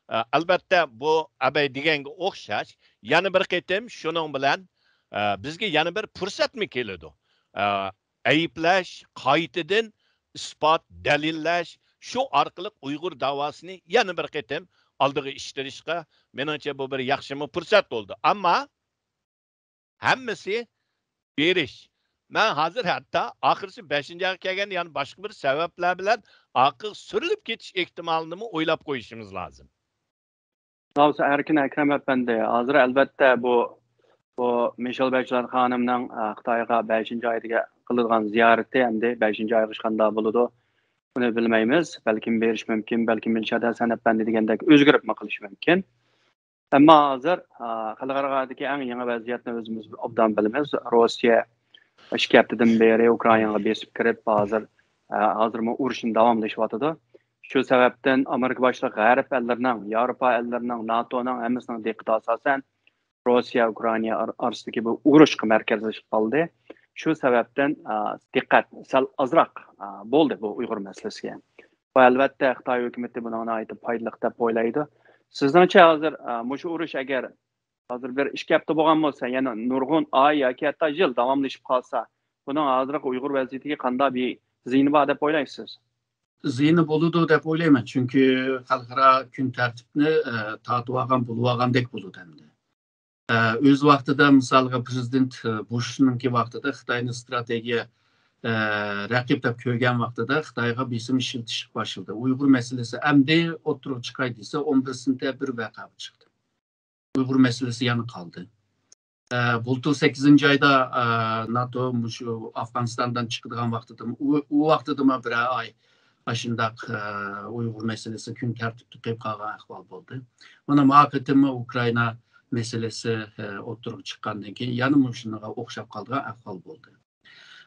ئە، ئەلۋەتتە، بۇ ئەبەي دېگەنگە ئوخشاش يەنە بىر قېتىم شۇنىڭ بىلەن، ئە، بىزگە يەنە بىر پۇرسەتمۇ كېلىدۇ. ئە، ئەيىبلەش، قايتىدىن ئىسپات، دەلىللەش، شۇ ئارقىلىق ئۇيغۇر داۋاسىنى يەنە بىر قېتىم ئالدىغا ئىشتىرىشقا، مېنىڭچە، بۇ بىر ياخشىمۇ پۇرسەت بولدى. ئەمما ھەممىسى بېرىش. مەن ھازىر ھەتتا ئاخىرسى بەشىنچى ئايغا كەلگەندە يەنە باشقا بىر سەۋەبلەر بىلەن ئارقىغا سۈرۈلۈپ كېتىش ئېھتىمالىنىمۇ ئويلاپ قويۇشىمىز لازىم. ساۋسا ئەركىن ئەكرەم ئەپەندى، ھازىر ئەلۋەتتە بۇ، بۇ مىشېل بەچلەر خانىمنىڭ، ئە، خىتايغا بەشىنچى ئايدىكى قىلىدىغان زىيارىتى ئەمدى بەشىنچى ئايغىچە قانداق بولىدۇ، بۇنى بىلمەيمىز. بەلكىم بېرىشى مۇمكىن، بەلكىم مىلشاد ھەسەن ئەپەندى دېگەندەك ئۆزگىرىپمۇ قېلىشى مۇمكىن. ئەمما ھازىر، ئا، خەلقئارادىكى ئەڭ يېڭى ۋەزىيەتنى ئۆزىمىز ئوبدان بىلىمىز. روسىيە ئىككى ھەپتىدىن بېرى ئۇكرائىناغا بېسىپ كىرىپ، ھازىر، ئا، ھازىرمۇ ئۇرۇشنى داۋاملىشىۋاتىدۇ. شۇ سەۋەبتىن ئامېرىكا باشلىق غەرب ئەللىرىنىڭ، ياۋروپا ئەللىرىنىڭ، ناتونىڭ ھەممىسىنىڭ دىققىتى ئاساسەن روسىيە، ئۇكرائىنا ئار-، ئارىسىدىكى بۇ ئۇرۇشقا مەركەزلىشىپ قالدى. شۇ سەۋەبتىن، ئا، دىققەت سەل ئازراق، ئا، بولدى بۇ ئۇيغۇر مەسىلىسىگە. بۇ، ئەلۋەتتە، خىتاي ھۆكۈمىتى بۇنىڭ ناھايىتى پايدىلىق دەپ ئويلايدۇ. سىزنىڭچە ھازىر، ئا، مۇشۇ ئۇرۇش ئەگەر ھازىر بىر ئىككى ھەپتە بولغان بولسا، يەنە نۇرغۇن ئاي ياكى ھەتتا يىل داۋاملىشىپ قالسا، بۇنىڭ ھازىرقى ئۇيغۇر ۋەزىيىتىگە قانداق بىر زىيىنى بار دەپ ئويلايسىز؟ زىيىنى بولىدۇ دەپ ئويلايمەن، چۈنكى خەلقئارا كۈن تەرتىپنى، ئە، تارتىۋالغان، بولۇۋالغاندەك بولىدۇ ئەمدى. ئە، ئۆز ۋاقتىدا، مىسالغا، پرېزىدېنت، ئە، بۇشنىڭكى ۋاقتىدا خىتاينى ستراتېگىيە، ئە، رەقىب دەپ كۆرگەن ۋاقتىدا خىتايغا بېسىم ئىشلىتىشكە باشلىدى. ئۇيغۇر مەسىلىسى ئەمدى ئوتتۇرىغا چىقاي دېسە، ئون بىر سېنتەبىر ۋەقە چىقتى. ئۇيغۇر مەسىلىسى يەنە قالدى. ئە، بۇلتۇر سەككىزىنچى ئايدا، ئە، ناتو مۇشۇ ئافغانىستاندىن چىقىدىغان ۋاقتىدىمۇ، ئۇ، ئۇ ۋاقتىدىمۇ بىرەر ئاي ئاشۇنداق، ئە، ئۇيغۇر مەسىلىسى كۈن تەرتىپتە قېلىپ قالغان ئەھۋال بولدى. مانا، ما قېتىممۇ ئۇكرائىنا مەسىلىسى، ئە، ئوتتۇرىغا چىققاندىن كېيىن يەنە مۇشۇنىڭغا ئوخشاپ قالىدىغان ئەھۋال بولدى.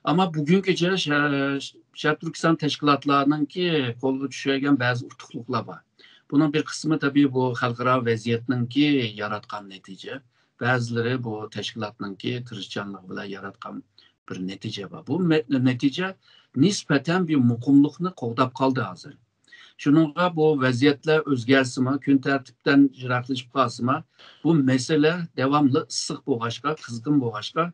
ئەمما بۈگۈنگىچە شە-، شەرقىي تۈركىستان تەشكىلاتلارنىڭكى قولغا چۈشۈرگەن بەزى ئۇتۇقلۇقلار بار. بۇنىڭ بىر قىسمى تەبىئىي بۇ خەلقئارا ۋەزىيەتنىڭكى ياراتقان نەتىجە. بەزىلىرى بۇ تەشكىلاتنىڭكى تىرىشچانلىقى بىلەن ياراتقان بىر نەتىجە بار. بۇ مە-، نەتىجە نىسبەتەن بىر مۇقىملىقنى قوغداپ قالدى ھازىر. شۇنىڭغا بۇ ۋەزىيەتلەر ئۆزگەرسىمۇ، كۈن تەرتىپتىن يىراقلىشىپ قالسىمۇ، بۇ مەسىلە داۋاملىق ئىسسىق بولغاچقا، قىزغىن بولغاچقا،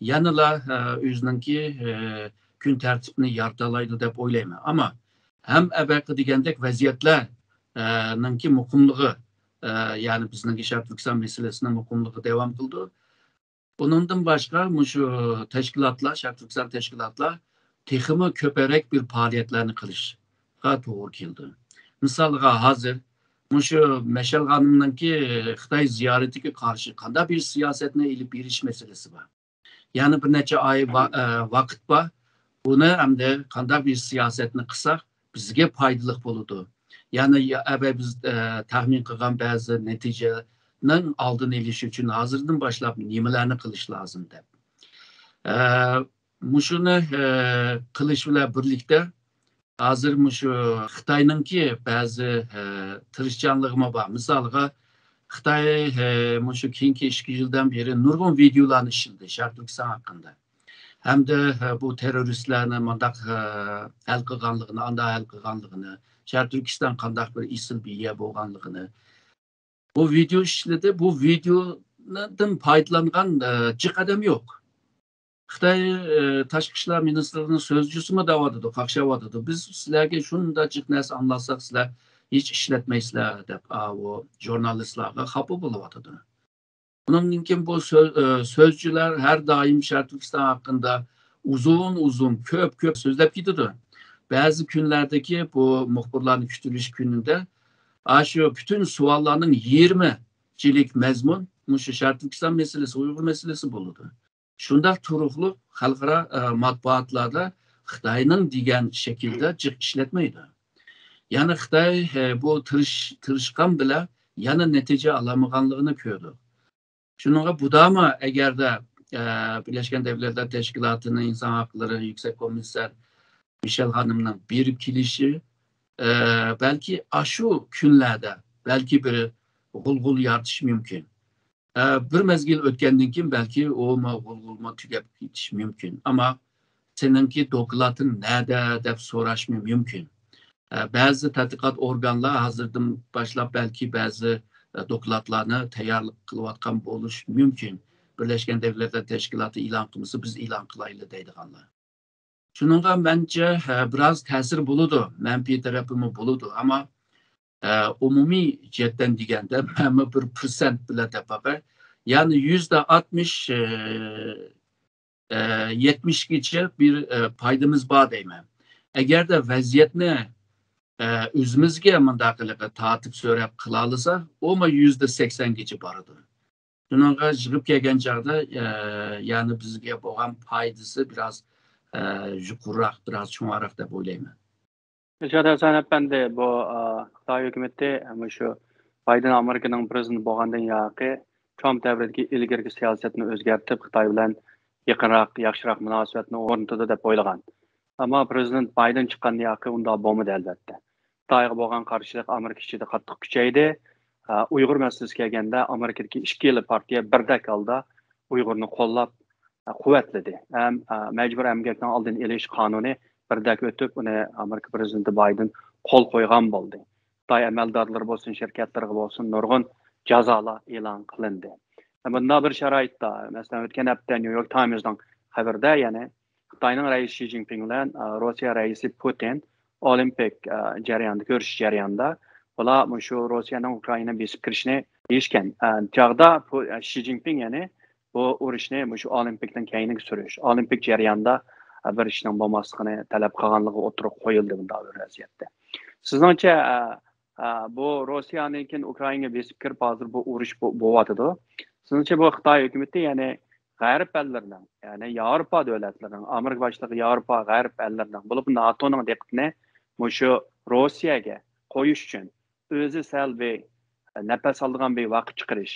يەنىلا، ئە، ئۆزىنىڭكى، ئە، كۈن تەرتىپىنى يارىتالايدۇ دەپ ئويلايمەن. ئەمما ھەم ئەۋەلقى دېگەندەك ۋەزىيەتلەر، ئە، نىڭكى مۇقىملىقى، ئە، يەنى بىزنىڭكى شەرقىي تۈركىستان مەسىلىسىنىڭ مۇقىملىقى داۋام قىلىدۇ. ئۇنىڭدىن باشقا مۇشۇ تەشكىلاتلار، شەرقىي تۈركىستان تەشكىلاتلار تېخىمۇ كۆپرەك بىر پائالىيەتلەرنى قىلىشقا توغرا كېلىدۇ. مىسالغا، ھازىر مۇشۇ مەشئەل خانىمنىڭكى خىتاي زىيارىتىگە قارشى قانداق بىر سىياسەتنى ئېلىپ بېرىش مەسىلىسى بار. يەنە بىر نەچچە ئاي ۋا-، ئە، ۋاقىت بار. بۇنى ئەمدى قانداق بىر سىياسەتنى قىلساق، بىزگە پايدىلىق بولىدۇ. يەنى يا-، ئەبەي بىز، ئە، تەخمىن قىلغان بەزى نەتىجىنىڭ ئالدىنى ئېلىش ئۈچۈن ھازىردىن باشلاپ نېمىلەرنى قىلىش لازىم دەپ. ئە، مۇشۇنى، ئە، قىلىش بىلەن بىرلىكتە، ھازىر مۇشۇ خىتاينىڭكى بەزى، ئە، تىرىشچانلىقىمۇ بار. مىسالغا، خىتاي، ئە، مۇشۇ كېيىنكى ئىككى يىلدىن بېرى نۇرغۇن ۋىدېئولارنى ئىشلىدى شەرقىي تۈركىستان ھەققىدە. ھەمدە، ئە، بۇ تېررورىستلارنى مۇنداق، ئە، ھەل قىلغانلىقىنى، ئانداق ھەل قىلغانلىقىنى، شەرقىي تۈركىستان قانداق بىر ئېسىل بىر يەر بولغانلىقىنى، بۇ ۋىدېئو ئىشلىدى. بۇ ۋىدېئودىن پايدىلانغان، ئە، جىق ئادەم يوق. خىتاي، ئە، تاشقى ئىشلار مىنىستىرلىقىنىڭ سۆزچىسىمۇ دەۋاتىدۇ، قاقشاۋاتىدۇ. بىز سىلەرگە شۇنداق جىق نەرسە ئاڭلاتساق، سىلەر ھېچ ئىشلەتمەيسىلەر دەپ، ئاۋۇ ژۇرنالىستلارغا خاپا بولۇۋاتىدۇ. ئۇنىڭدىن كېيىن بۇ سۆ-، ئە، سۆزچىلەر ھەر دائىم شەرقىي تۈركىستان ھەققىدە ئۇزۇن-ئۇزۇن، كۆپ-كۆپ سۆزلەپ كېتىدۇ. بەزى كۈنلەردىكى بۇ مۇخبىرلارنى كۈتتۈرۈش كۈنىدە ئاشۇ پۈتۈن سوئاللارنىڭ يىگىرمە چىلىك مەزمۇن مۇشۇ شەرقىي تۈركىستان مەسىلىسى، ئۇيغۇر مەسىلىسى بولىدۇ. شۇنداق تۇرۇقلۇق خەلقئارا، ئە، مەتبۇئاتلاردا خىتاينىڭ دېگەن شەكىلدە جىق ئىشلەتمەيدۇ. يەنى خىتاي، ئە، بۇ تىرىش-، تىرىشقان بىلەن يەنە نەتىجە ئالالمىغانلىقىنى كۆردۇق. شۇنىڭغا بۇداما ئەگەردە، ئە، بىرلەشكەن دەۋلەتلەر تەشكىلاتىنىڭ ئىنسان ھەقلىرى يۈكسەك كومىسسار مىشېل خانىمنىڭ بېرىپ كېلىشى، ئە، بەلكى ئاشۇ كۈنلەردە بەلكى بىر غۇلغۇلا يارىتىشى مۇمكىن. ئە، بىر مەزگىل ئۆتكەندىن كېيىن بەلكى ئۇمۇ غۇلغۇلىمۇ تۈگەپ كېتىشى مۇمكىن. ئەمما سېنىڭكى دوكلاتىڭ نەدە دەپ سوراشمۇ مۇمكىن. ئە، بەزى تەتقىقات ئورگانلار ھازىردىن باشلاپ بەلكى بەزى، ئە، دوكلاتلارنى تەييارلىق قىلىۋاتقان بولۇشى مۇمكىن. بىرلەشكەن دەۋلەتلەر تەشكىلاتى ئېلان قىلمىسا، بىز ئېلان قىلايلى دەيدىغانلار. شۇنىڭغا مەنچە، ھە، بىراز تەسىر بولىدۇ، مەنپىي تەرىپىمۇ بولىدۇ. ئەمما، ئە، ئومۇمىي جەھەتتىن دېگەندە، مەنمۇ بىر پىرسەنت بىلەن دەپ باقاي. يەنى يۈزدە ئاتمىش، ئە، ئە، يەتمىشكىچە بىر، ئە، پايدىمىز بار دەيمەن. ئەگەردە ۋەزىيەتنى، ئە، ئۆزىمىزگە مۇنداق قىلىپ تارتىپ سۆرەپ قىلالىسا، ئۇمۇ يۈزدە سەكسەنگىچە بارىدۇ. شۇنىڭغا يىغىپ كەلگەن چاغدا، ئە، يەنى بىزگە بولغان پايدىسى بىراز، ئە، يۇقىرىراق، بىراز چوڭراق دەپ ئويلايمەن. دىلشات ھەسەن ئەپەندى، بۇ، ئە، خىتاي ھۆكۈمىتى مۇشۇ بايدېن ئامېرىكىنىڭ پىرېزىدېنتى بولغاندىن ياقى ترامپ دەۋرىدىكى ئىلگىرىكى سىياسەتنى ئۆزگەرتىپ، خىتاي بىلەن يېقىنراق، ياخشىراق مۇناسىۋەتنى ئورنىتىدۇ دەپ ئويلىغان. ئەمما پىرېزىدېنت بايدېن چىققاندىن ياقى ئۇنداق بولمىدى، ئەلۋەتتە. خىتايغا بولغان قارشىلىق ئامېرىكا ئىچىدە قاتتىق كۈچەيدى. ئۇيغۇر مەسىلىسى كەلگەندە ئامېرىكىدىكى ئىككىلا پارتىيە بىردەك ھالدا ئۇيغۇرنى قوللاپ، قۇۋۋەتلىدى. ھەم مەجبۇرىي ئەمگەكنىڭ ئالدىنى ئېلىش قانۇنى بىردەك ئۆتۈپ، ئۇنى ئامېرىكا پرېزىدېنتى بايدېن قول قويغان بولدى. خىتاي ئەمەلدارلىرى بولسۇن، شىركەتلىرىگە بولسۇن، نۇرغۇن جازالار ئېلان قىلىندى. بۇنداق بىر شارائىتتا، مەسىلەن، ئۆتكەن ھەپتە نيۇ يورك تايمسنىڭ خەۋىرىدە، يەنى خىتاينىڭ رەئىسى شى جىنپىڭ بىلەن، ئا، روسىيە رەئىسى پۇتىن ئولىمپىك، ئا، جەريانىدا، كۆرۈشۈش جەريانىدا، بۇلار مۇشۇ روسىيەنىڭ ئۇكرائىنانى بېسىپ كىرىشىنى دېيىشكەن. ئا، چاغدا پۇ-، ئا، شى جىنپىڭ، يەنى بۇ ئۇرۇشنى مۇشۇ ئولىمپىكتىن كەينىگە سۈرۈش، ئولىمپىك جەريانىدا، ئا، بىر ئىشنىڭ بولماسلىقىنى تەلەپ قىلغانلىقى ئوتتۇرىغا قويۇلدى بۇنداق بىر ۋەزىيەتتە. سىزنىڭچە، ئا، ئا، بۇ روسىيەنىڭكى ئۇكرائىناغا بېسىپ كىرىپ، ھازىر بۇ ئۇرۇش بو-، بولۇۋاتىدۇ. سىزنىڭچە بۇ خىتاي ھۆكۈمىتى، يەنى غەرب ئەللىرىنىڭ، يەنى ياۋروپا دۆلەتلىرىنىڭ، ئامېرىكا باشلىق ياۋروپا غەرب ئەللىرىنىڭ، بولۇپمۇ ناتونىڭ دىققىتىنى مۇشۇ روسىيەگە قويۇش ئۈچۈن، ئۆزى سەل بىر نەپەس ئالىدىغان بىر ۋاقىت چىقىرىش،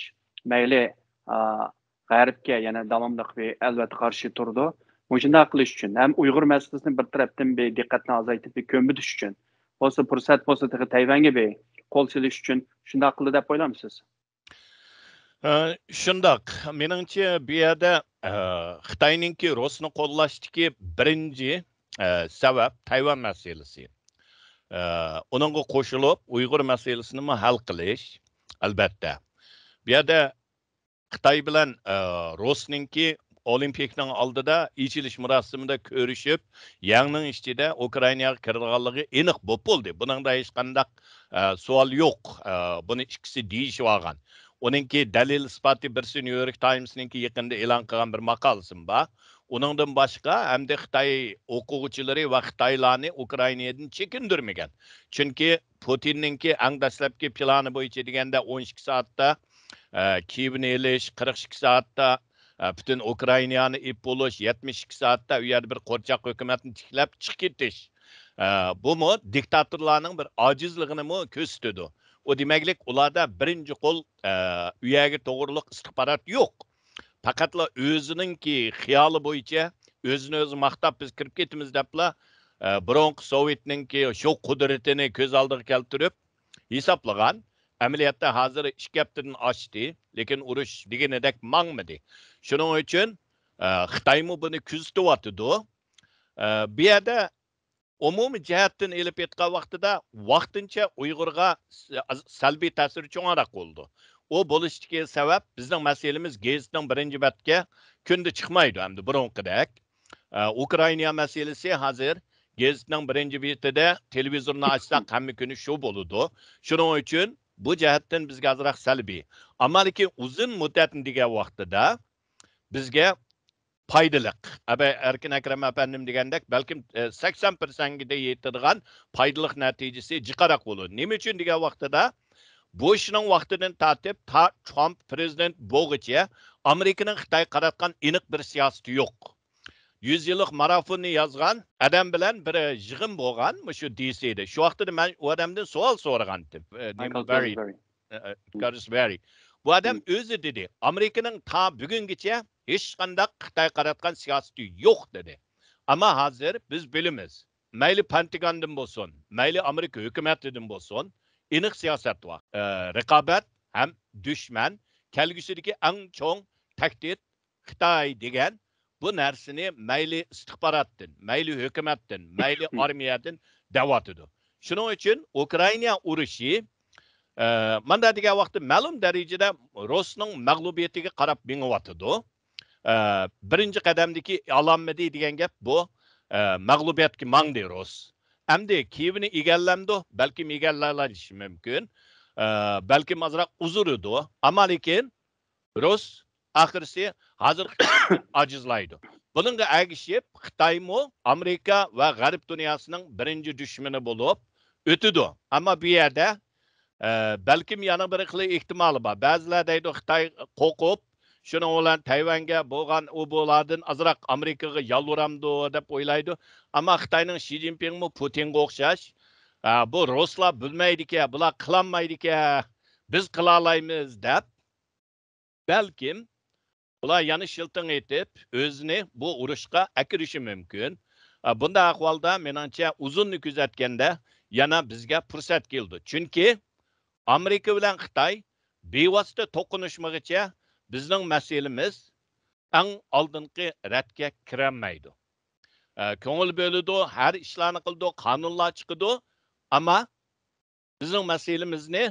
مەيلى، ئا، غەربكە يەنە داۋاملىق بىر ئەلۋەتتە قارشى تۇرىدۇ. مۇشۇنداق قىلىش ئۈچۈن ھەم ئۇيغۇر مەسىلىسىنى بىر تەرەپتىن بىر دىققەتنى ئازايتىپ بىر كۆمۈۋېتىش ئۈچۈن بولسا، پۇرسەت بولسا تېخى تەيۋەنگە بىر قول سېلىش ئۈچۈن شۇنداق قىلدى دەپ ئويلامسىز؟ ئە، شۇنداق. مېنىڭچە بۇ يەردە، ئە، خىتاينىڭكى روسنى قوللاشتىكى بىرىنچى، ئە، سەۋەب تەيۋەن مەسىلىسى. ئە، ئۇنىڭغا قوشۇلۇپ ئۇيغۇر مەسىلىسىنىمۇ ھەل قىلىش، ئەلۋەتتە. بۇ يەردە خىتاي بىلەن، ئە، روسنىڭكى ئولىمپىكنىڭ ئالدىدا ئېچىلىش مۇراسىمىدا كۆرۈشۈپ، يەڭنىڭ ئىچىدە ئۇكرائىناغا كىرىدىغانلىقى ئېنىق بولۇپ بولدى. بۇنىڭدا ھېچقانداق، ئە، سوئال يوق. ئە، بۇنى ئىككىسى دېيىشىۋالغان. ئۇنىڭكى دەلىل ئىسپاتى بىرسى نيۇ يورك تايمسنىڭكى يېقىندا ئېلان قىلغان بىر ماقالىسىمۇ بار. ئۇنىڭدىن باشقا، ئەمدى خىتاي ئوقۇغۇچىلىرى ۋە خىتايلارنى ئۇكرائىنادىن چېكىندۈرمىگەن. چۈنكى پۇتىننىڭكى ئەڭ دەسلەپكى پىلانى بويىچە دېگەندە، ئون ئىككى سائەتتە، ئە، كىيېۋنى ئېلىش، قىرىق ئىككى سائەتتە، ئە، پۈتۈن ئۇكرائىنانى ئېلىپ بولۇش، يەتمىش ئىككى سائەتتە ئۇ يەردە بىر قورچاق ھۆكۈمەتنى تىكلەپ چىقىپ كېتىش. ئە، بۇمۇ دىكتاتورلارنىڭ بىر ئاجىزلىقىنىمۇ كۆرسىتىدۇ. ئۇ دېمەكلىك، ئۇلاردا بىرىنچى قول، ئە، ئۇ يەرگە توغرۇلۇق ئىستىخبارات يوق. پەقەتلا ئۆزىنىڭكى خىيالى بويىچە ئۆزىنى ئۆزى ماختاپ، بىز كىرىپ كېتىمىز دەپلا، ئە، بۇرۇنقى سوۋېتنىڭكى شۇ قۇدرىتىنى كۆز ئالدىغا كەلتۈرۈپ ھېسابلىغان. ئەمەلىيەتتە ھازىر ئىككى ھەپتىدىن ئاشتى، لېكىن ئۇرۇش دېگىنىدەك ماڭمىدى. شۇنىڭ ئۈچۈن، ئە، خىتايمۇ بۇنى كۆزىتىۋاتىدۇ. ئە، بۇ يەردە ئومۇمىي جەھەتتىن ئېلىپ ئېيتقان ۋاقتىدا، ۋاقتىنچە ئۇيغۇرغا س-، سەلبىي تەسىرى چوڭراق بولىدۇ. ئۇ بولۇشتىكى سەۋەب، بىزنىڭ مەسىلىمىز گېزىتنىڭ بىرىنچى بەتكە كۈندە چىقمايدۇ ئەمدى بۇرۇنقىدەك. ئە، ئۇكرائىنا مەسىلىسى ھازىر گېزىتنىڭ بىرىنچى بېتىدە، تېلېۋىزورنى ئاچساق، ھەممە كۈنى شۇ بولىدۇ. شۇنىڭ ئۈچۈن بۇ جەھەتتىن بىزگە ئازراق سەلبىي. ئەمما لېكىن ئۇزۇن مۇددەتنى دېگەن ۋاقتىدا بىزگە پايدىلىق. ئەبە-، ئەركىن ئەكرەم ئەپەندىم دېگەندەك، بەلكىم، ئە، سەكسەن پىرسەنتكىدە يېتىدىغان پايدىلىق نەتىجىسى جىقراق بولىدۇ. نېمە ئۈچۈن دېگەن ۋاقتىدا، بۇشنىڭ ۋاقتىدىن تارتىپ تا ترامپ پرېزىدېنت بولغۇچە ئامېرىكىنىڭ خىتايغا قاراتقان ئېنىق بىر سىياسىتى يوق. يۈز يىللىق مارافوننى يازغان ئادەم بىلەن بىر يىغىن بولغان مۇشۇ دى سىدا. شۇ ۋاقتىدا مەن ئۇ ئادەمدىن سوئال سورىغانتىم. ئە، نېمە مايكل بەررى. بەررى. ئە، ئە، كارلوس بەررى. بۇ ئادەم ئۆزى دېدى، ئامېرىكىنىڭ تا بۈگۈنگىچە ھېچقانداق خىتايغا قاراتقان سىياسىتى يوق دېدى. ئەمما ھازىر بىز بىلىمىز، مەيلى پېنتاگوندىن بولسۇن، مەيلى ئامېرىكا ھۆكۈمىتىدىن بولسۇن، ئېنىق سىياسەت بار. ئە، رىقابەت ھەم دۈشمەن، كەلگۈسىدىكى ئەڭ چوڭ تەھدىت خىتاي دېگەن بۇ نەرسىنى مەيلى ئىستىخباراتتىن، مەيلى ھۆكۈمەتتىن، مەيلى ئارمىيەدىن دەۋاتىدۇ. شۇنىڭ ئۈچۈن ئۇكرائىنا ئۇرۇشى، ئە، ماندا دېگەن ۋاقىتتا مەلۇم دەرىجىدە رۇسنىڭ مەغلۇبىيىتىگە قاراپ مېڭىۋاتىدۇ. ئە، بىرىنچى قەدەمدىكى ئالالمىدى دېگەن گەپ بۇ، ئە، مەغلۇبىيەتكە ماڭدى رۇس. ئەمدى كىيېۋنى ئىگىلەمدۇ؟ بەلكىم ئىگىلەۋېلىشى مۇمكىن. ئە، بەلكىم ئازراق ئۇزىرىدۇ. ئەمما لېكىن رۇس ئاخىرسى ھازىرقى ئاجىزلايدۇ. بۇنىڭغا ئەگىشىپ، خىتايمۇ ئامېرىكا ۋە غەرب دۇنياسىنىڭ بىرىنچى دۈشمىنى بولۇپ ئۆتىدۇ. ئەمما بۇ يەردە، ئە، بەلكىم يەنە بىر خىل ئېھتىمالى بار. بەزىلەر دەيدۇ، خىتاي قورقۇپ، شۇنىڭ بىلەن تەيۋەنگە بولغان ئۇ بۇلاردىن ئازراق ئامېرىكىغا يالۋۇرامدۇ دەپ ئويلايدۇ. ئەمما خىتاينىڭ شى جىنپىڭمۇ پۇتىنغا ئوخشاش، ئە، بۇ رۇسلار بىلمەيدىكەن، بۇلار قىلالمايدىكەن، بىز قىلالايمىز دەپ، بەلكىم بۇلار يەنە شىلتىڭ ئېتىپ، ئۆزىنى بۇ ئۇرۇشقا ئەكىرىشى مۇمكىن. ئە، بۇنداق ئەھۋالدا، مېنىڭچە، ئۇزۇننى كۆزەتكەندە يەنە بىزگە پۇرسەت كېلىدۇ. چۈنكى ئامېرىكا بىلەن خىتاي بىۋاسىتە توقۇنۇشمىغىچە بىزنىڭ مەسىلىمىز ئەڭ ئالدىنقى رەتكە كىرەلمەيدۇ. ئە، كۆڭۈل بۆلىدۇ، ھەر ئىشلارنى قىلىدۇ، قانۇنلار چىقىدۇ. ئەمما بىزنىڭ مەسىلىمىزنى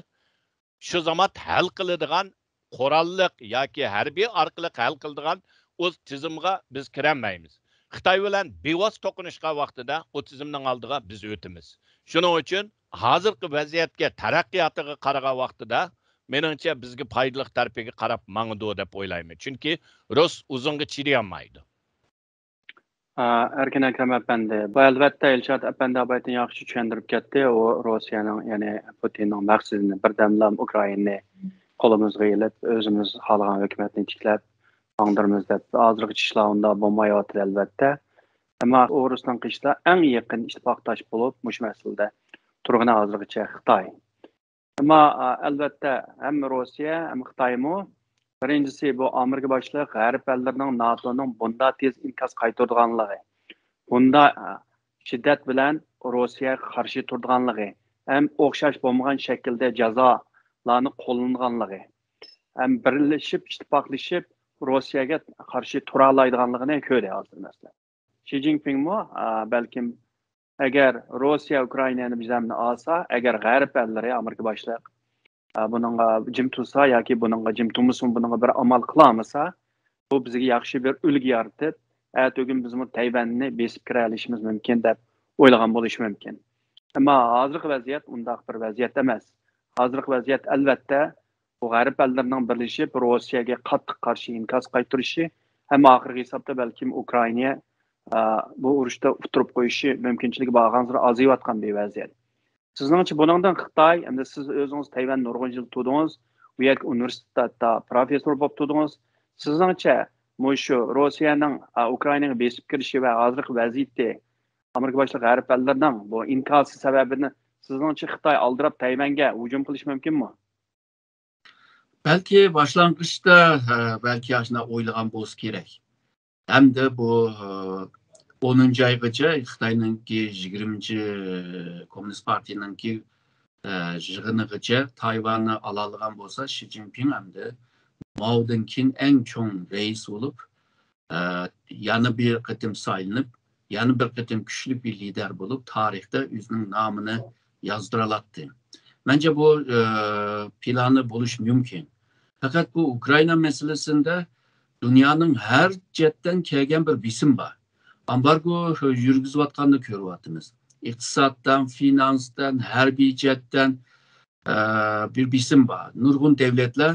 شۇ زامات ھەل قىلىدىغان قوراللىق ياكى ھەربىي ئارقىلىق ھەل قىلىدىغان ئۇ تىزىمغا بىز كىرەلمەيمىز. خىتاي بىلەن بىۋاسىتە توقۇنۇشقان ۋاقتىدا ئۇ تىزىمنىڭ ئالدىغا بىز ئۆتىمىز. شۇنىڭ ئۈچۈن ھازىرقى ۋەزىيەتكە، تەرەققىياتىغا قارىغان ۋاقتىدا، مېنىڭچە، بىزگە پايدىلىق تەرىپىگە قاراپ ماڭىدۇ دەپ ئويلايمەن. چۈنكى رۇس ئۇزۇنغا چىدىيالمايدۇ. ئا، ئەركىن ئەكرەم ئەپەندى، بۇ ئەلۋەتتە ئىلشات ئەپەندى ئاۋايتىن ياخشى چۈشەندۈرۈپ كەتتى. ئۇ روسىيەنىڭ، يەنى پۇتىننىڭ مەقسىتىنى بىردەملا ئۇكرائىننى قولىمىزغا ئېلىپ، ئۆزىمىز خالىغان ھۆكۈمەتنى تىكلەپ، ماڭدۇرىمىز دەپ، ھازىرغىچە ئىشلار ئۇنداق بولمايۋاتىدۇ ئەلۋەتتە. ئەمما ئۇ رۇسنىڭ قېشىدا ئەڭ يېقىن ئىتتىپاقداش بولۇپ، مۇشۇ مەسىلىدە تۇرغىنى ھازىرغىچە خىتاي. ئەمما، ئا، ئەلۋەتتە، ھەم روسىيە، ھەم خىتايمۇ، بىرىنچىسى، بۇ ئامېرىكا باشلىق غەرب ئەللىرىنىڭ، ناتونىڭ بۇنداق تېز ئىنكاس قايتۇرىدىغانلىقى، بۇنداق، ئا، شىددەت بىلەن روسىيەگە قارشى تۇرىدىغانلىقى، ھەم ئوخشاش بولمىغان شەكىلدە جازالارنى قوللىنىدىغانلىقى، ھەم بىرلىشىپ، ئىتتىپاقلىشىپ روسىيەگە قارشى تۇرالايدىغانلىقىنى كۆردى ھازىر، مەسىلەن. شى جىنپىڭمۇ، ئا، بەلكىم، ئەگەر روسىيە ئۇكرائىنانى بىزەمنى ئالسا، ئەگەر غەرب ئەللىرى، ئامېرىكا باشلىق، ئا، بۇنىڭغا جىم تۇرسا ياكى بۇنىڭغا جىم تۇرمىسىمۇ، بۇنىڭغا بىر ئامال قىلالمىسا، بۇ بىزگە ياخشى بىر ئۈلگە يارىتىپ، ئەتىگۈن بىزمۇ تەيۋەننى بېسىپ كىرەلىشىمىز مۇمكىن دەپ ئويلىغان بولۇشى مۇمكىن. ئەمما ھازىرقى ۋەزىيەت ئۇنداق بىر ۋەزىيەت ئەمەس. ھازىرقى ۋەزىيەت، ئەلۋەتتە، بۇ غەرب ئەللىرىنىڭ بىرلىشىپ روسىيەگە قاتتىق قارشى ئىنكاس قايتۇرۇشى، ھەم ئاخىرقى ھېسابتا بەلكىم ئۇكرائىنىيە، ئا، بۇ ئۇرۇشتا ئۇتتۇرۇپ قويۇشى مۇمكىنچىلىكى بارغانسېرى ئازىيىۋاتقان بىر ۋەزىيەت. سىزنىڭچە بۇنىڭدىن خىتاي، ئەمدى سىز ئۆزىڭىز تەيۋەن نۇرغۇن يىل تۇردىڭىز، ئۇ يەرگە ئۇنىۋېرسىتېتتا پروفېسسور بولۇپ تۇردىڭىز. سىزنىڭچە مۇشۇ روسىيەنىڭ، ئا، ئۇكرائىناغا بېسىپ كىرىشى ۋە ھازىرقى ۋەزىيىتى، ئامېرىكا باشلىق غەرب ئەللىرىنىڭ بۇ ئىنكاسى سەۋەبىدىن سىزنىڭچە خىتاي ئالدىراپ تەيۋەنگە ھۇجۇم قىلىشى مۇمكىنمۇ؟ بەلكى باشلانغۇچتا، ھە، بەلكى ئاشۇنداق ئويلىغان بولسا كېرەك. ھەمدە بۇ، ھە، ئونىنچى ئايغىچە خىتاينىڭكى يىگىرمىنچى كوممۇنىست پارتىيىنىڭكى، ھە، يىغىنىغىچە تايۋاننى ئالالىغان بولسا، شى جىنپىڭ ئەمدى ماودىن كېيىن ئەڭ چوڭ رەئىس بولۇپ، ئە، يەنە بىر قېتىم سايلىنىپ، يەنە بىر قېتىم كۈچلۈك بىر لىدەر بولۇپ، تارىختا ئۆزىنىڭ نامىنى يازدۇرالاتتى. مەنچە بۇ، ئە، پىلانى بولۇشى مۇمكىن. پەقەت بۇ ئۇكرائىنا مەسىلىسىندە دۇنيانىڭ ھەر جەھەتتىن كەلگەن بىر بېسىم بار. ئامبارگو يۈرگۈزۈۋاتقاننى كۆرۈۋاتىمىز. ئىقتىسادتىن، فىنانستىن، ھەربىي جەھەتتىن، ئە، بىر بېسىم بار. نۇرغۇن دۆلەتلەر